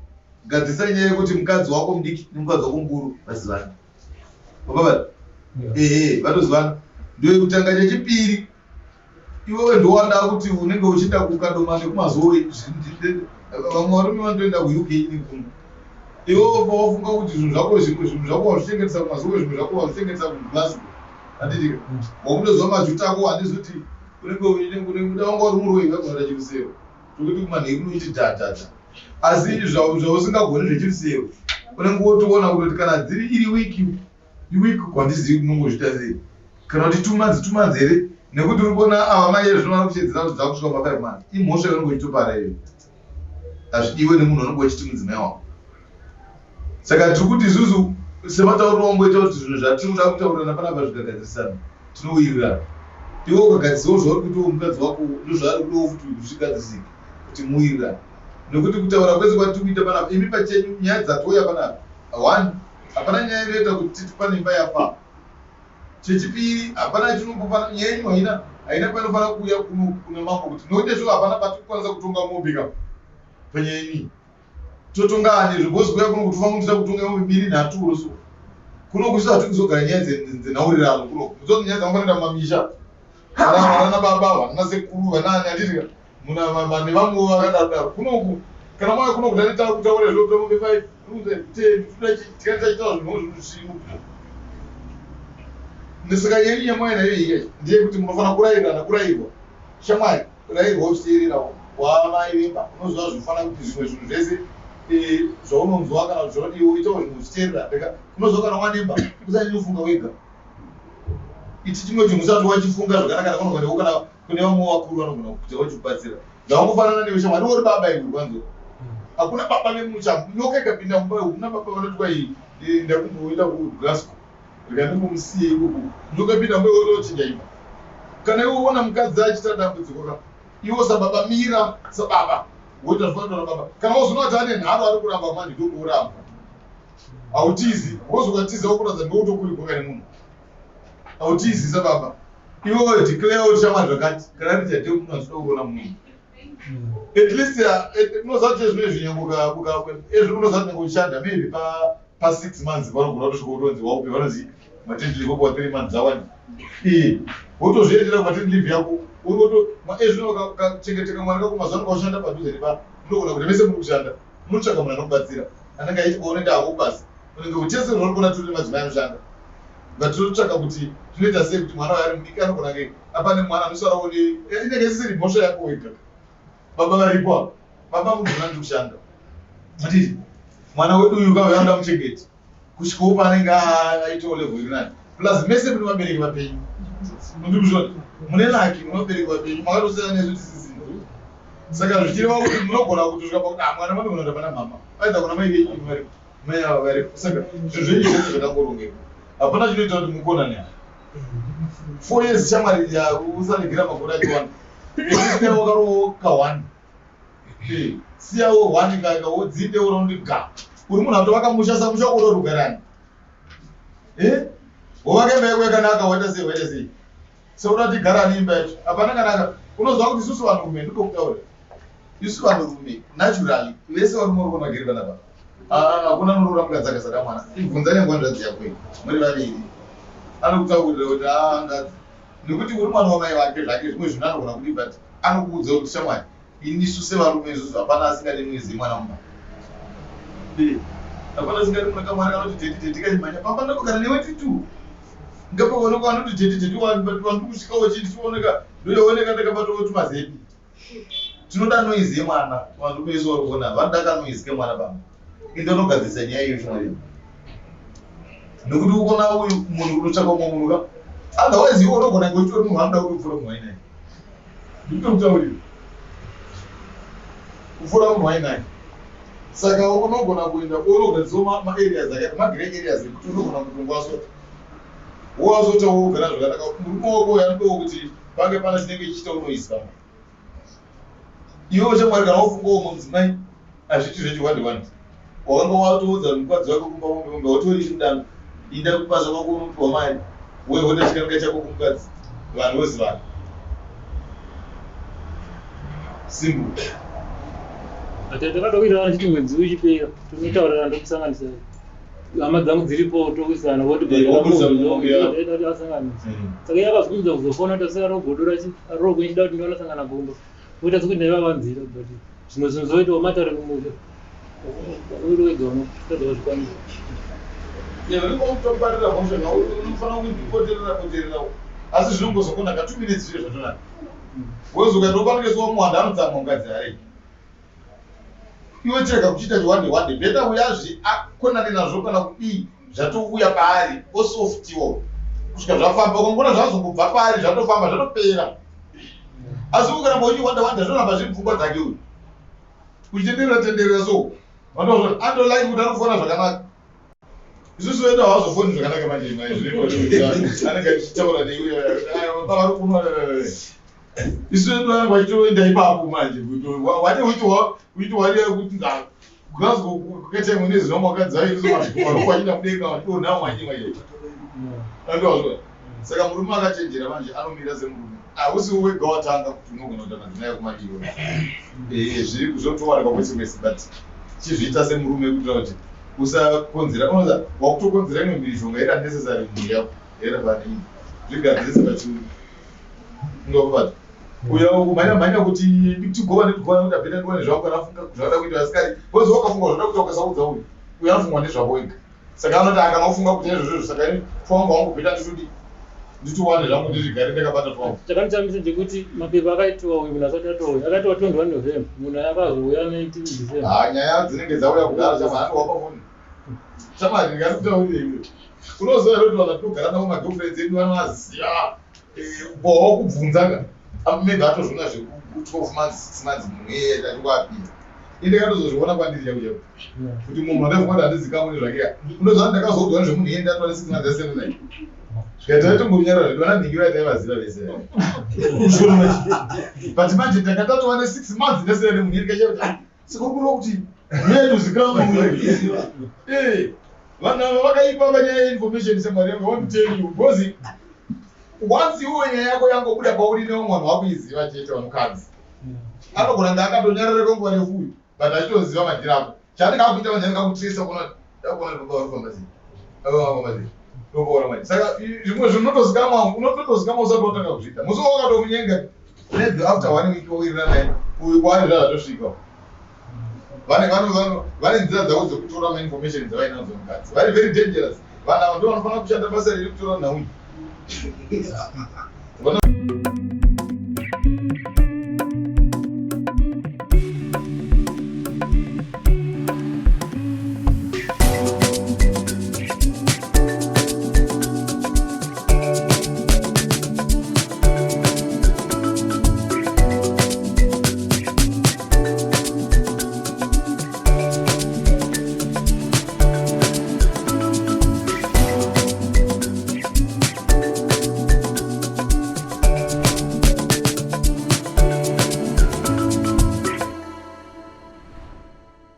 gadzisa nyaya yekuti mukadzi wako mudiki nemukadzi wako mukuru vazivane. Baba, ehe, vatozivana, ndoyekutanga. Chechipiri, iwewe ndowanda kuti unenge uchienda kukadoma nekumazoe. Vamwe varume vanotoenda kuUK nekuno. Iwewe pawafunga kuti zvinhu zvako zvimwe zvinhu zvako wazvichengetesa kumazoe, zvimwe zvako wazvichengetesa kuGlasgow, handitika? Wakutoziva majuta ako, handizoti unenge uda wanga uri muroyi vakunoita chirusero tokuti kumanheru unoiti dhadhadha, asi zvausingagoni zvechirusero unenge wotoona kutoti kana dziri iri wiki iwiki kwandizivi kunongozviita sei, kana kuti 2 months, 2 months here, nekuti uri kuona ava mai zvino vari kuchedzera kuti dzakusvika kuma 5 months. Imhosva yaunenge uchitopara iyoyo, hazvidiwe nemunhu unenge uchiti mudzimai wako. Saka tiri kuti isusu sematauriro wangoita kuti zvinhu zvatiri kuda kutaurirana panapa zvikagadzirisana, tinowirirana. Iwe ukagadzisawo zvauri kuitawo, mukadzi wako ndozvaari kudawo futi kuti zvigadzirisike kuti muwirirane, nekuti kutaura kwese kwatiri kuita panapa, imi pachenyu nyaya dzatouya panapa, one, hapana nyaya inoita kuti titi pane imba yafa. Chechipiri, hapana chinombofana nyaya yenyu haina painofanira kuuya kuno kuna mambo kuti nokuti izvo hapana patikukwanisa kutonga mombe ka panyaya yenyu. Totonga ani because kuya kuno kuti tofanira kuti kutonga mombe mbiri nhatu oro so kuno kusu hatiri kuzogara nyaya dzenhaurirano kuno mudzoti nyaya dzanofanira mumamisha vana baba, vana sekuru, vanaani, handitika muna nevamwewo vakadaro daro kunoku. Kana mauya kuno kuti aneta kutaura zvo mombe 5 10 tikanisa chitaura zvinhu zvinhu zvisimo kuno. Saka yenyu yamauya nayo iyi ndeyekuti munofanira kurayirana, kurayirwa shamwari, kurayirwa uchiteererawo wamai vemba. Unoziva zvinofanira kuti zvimwe zvinhu zvese. Eh, zvaunonzwa kana kuti zvaunodiwa uitawo zvinhu uchiteerera. Rega unozwa kana wanemba usanyanyofunga wega. Ichi chimwe chinhu usati wachifunga zvakanaka kana kana kune vamwe vakuru vanogona kuita vachikubatsira. Zvakangofanana newe shamwari uri baba iwe kwanzo. Hakuna baba vemusha nyoka ikapinda mumba hakuna baba vanoti kwai eh, ndakumboenda kuGlasgow. Rega ndimbomusiye ikoko. Nyoka ipinda mumba iwe wotochinja imba. Kana iwe uona mukadzi achiita dambudziko ka iwe sababa mira sababa woita zvinoitwa nababa. Kana wozoona kuti ane nharo ari kuramba manje ndokuuramba. Hautizi, wozokatiza wokuratidza ndiwe utokurigwa kane munhu. Hautizi sababa. Iwe declare kuti shamwari zvakati kana Richard munhu asida kuona munhu. At least unoziva kuti zvimwe zvinyange unoziva kuti uchishanda maybe pa 6 months vanogona kutosvika kutonzi waupe vanonzi maternity leave wopiwa 3 months awanda. Eh, wotozviendera kumaternity leave yako ezvino ukachengeteka mwana kako mazuva ano kaushanda padhuze nepa munogona kuti mese muri kushanda munotsvaka munhu anokubatsira anenge aiti kwaunenge ako kubasa unenge utese uri kuona tiri madzimai anoshanda but totsvaka kuti tinoita sei kuti mwana uyo ari mudiki anogona kunge apane mwana anosarawo inenge isisiri mhosva yako wega baba varipo apa baba munogona ndi kushanda handiti mwana wedu uyu kauya anoda muchengeti kusvikawo paanenge aitawo level iri nani plus mese mune vabereki vapenyu mundikuzvona mune laki mune vabereki vapenyu makatosiyana nesu tisisina saka zvichireva kuti munogona kutosvika pakuti ah mwana vanogona kuenda pana mama aidha kuna mai venyu varipo mai ava varipo saka zvinhu zvenyu zvese zvakangorongeka hapana chinoita kuti mukonane apa 4 years shamwari usaregera makore achiwanda wakarowo ka1 siyawo one kaka wodzinde urondi ga uri munhu atovaka musha sa musha wako unorugarani eh wovaka imba yako yakanaka waita sei waita sei seuda tigarani imba yacho hapana kanaka unoziva kuti isusu vanhurume ndikokutaura isu vanhurume naturally vese varume uri kuona vagere panapa hakuna muroora mukadzi akasada mwana ibvunza nengwanzvadzi yako iyi muri vaviri anokutaurira kuti angadzi nekuti uri mwana wamai vake zvake zvimwe zvinhu anogona kudi but anokuudza kuti shamwari inisu sevarume isusu hapana asingadi noise yemwana mumba hapana asingadi mwana kamwana kanoti daddy daddy kachimhanya pamba ndakugara newe titu ngapaonekwa anoti daddy daddy vanhu kusvikawo chii tichioneka ndoyaoneka ndakabatawo tumazepi tinoda noise yemwana vanhu vese vari kuona vanoda kanoise kemwana pamba ende unogadzirisa nyaya iyo shamwari nekuti ukona uyu munhu kunotsvaka umwe munhu ka otherwise iwe unogona kunge uchitori munhu anoda kutopfuura munhu wainaye ndikutokutaurira kupfuura munhu wainaye saka unogona kuenda unogadzirisa maareas akaita magrey areas ekuti unogona kutongwasota wowasota wogara zvakanaka murume wako uyo anodawo kuti pange pane chinenge chichiita unoise pamba iwe shamwari kana wafunga umwe mudzimai hazviti zvechiwande wande wakanga watoudza mukadzi wako kumba mombe mombe watori mudanga inda kubasa kwako unopiwa mari wehoda chikaranga chako kumukadzi vanhu vozivana simple. Takatowirirana chiti mwedzi uchipera tonotaurira ndokusanganisa hama dzangu dziripo towisana votiasanganisa. Saka iye akazobvunza kuzofona tasara rogodora rogwe ichida kuti ndionosangana kumba voita sekuti ndaivavanzira, but zvimwe zvinhu zvoitawo matare kumusha uri wega unotadza kuzvikwanisa. Unenge mhosva unofanira kundipoterera potererawo asi zvinongozokona ka 2 minutes zviro zvatonaka wozoka ndopanenge muwanda anotsamwa mukadzi arei iwe chirega kuchiita chiwande wande better uyazvi akonane nazvo kana kudii zvatouya paari osoftiwo kusvika zvafamba ukangona zvazongobva paari zvatofamba zvatopera asi ukaramba uchiwanda wanda zvinoramba zviri pfungwa dzake uyu uchitenderera tenderera so andolike kuti arikufona zvakanaka isusu vedu havazofoni zvakanaka manje anenge achitaura neiwe kunwa isu vedu vanenge vachitoenda ipapo manje wati uchiti wariya kuti Glasgow kukaita imwe nezuva mwakadzi vairikuachinda mudenga vachidonha manje manje andozvo. Saka murume akachenjera manje anomira semurume hausi wega watanga kuti unogona kuita madzimai akumadiro zviri zvotowanikwa kwese kwese but chizviita semurume kuitira kuti usakonzera unoza wakutokonzera imwe mhirizhonga iri unnecessary mumhuri yako here pane zvigadzirise pachiuru ungakubata uya kumhanya mhanya kuti tigova netigova nekuti abheta ndiwane zvako kana afunga zvakada kuita asikari because wakafunga zvada kuita ukasaudza uyu uyu anofungwa nezvako wega saka anoti akana ufunga kuti izvozvo saka fanga wangu bheta nditodi. Nditowane zvangu ndizvigare ndakabata twangu. Chakandishamisa ndechekuti mapepa akaitiwa uyu munhu asati atouya akaitiwa 21 November munhu akazouya 19 December. Ah, nyaya dzinenge dzauya kudhara shamwari anowapa foni. Shamwari ndingatitaurire iwe. Unoziva here kuti vanhu vatinogara navo magirlfriends edu vanovaziva. Boho kubvunza ka. Maybe atozviona zveku 12 months, 6 months munhu iyeye achikuapira. Ini ndakatozozviona kwandiri chako chako. Kuti munhu wandaifunga kuti handizikamwe nezvake ka. Unoziva kuti ndakazoudzwa nezvemunhu iyeye ndatova ne 6 months asiyana naye. Zvikaita taitongorunyarara zvedu vana nhingi vaya taivaziva vese. But manje ndanga tatova ne 6 months ndasiyana nemunhu iyeye ndikachiya kuti ah sekuru kuti unoyatozikamwa uyo. Eh vanhu ava vakaipa panyaya yeinformation shamwari yangu I want to tell you because once iwe nyaya yako yangobuda pauri nevamwe vanhu vakuiziva chete vanhukadzi anogona kunge akatonyarara kwenguva refu uyu but achitoziva madhiri ako chaanenge akuita manje anenge akutresa kuona ndakuona kuti baba vari kufamba sei baba vari kufamba sei ndokuona manje saka zvimwe zvinhu unotozikamwa unotozikamwa usati watanga kuzviita musi wakatomunyenga maybe after one week wawirirana naye uyu kwaari zvazvatosvika vane vano vano vane nzira dzavo dzekutora mainformation dzavainadzo mukadzi vari very dangerous vanhu ava ndo vanofanira kushanda basa riri kutora nhau iyi.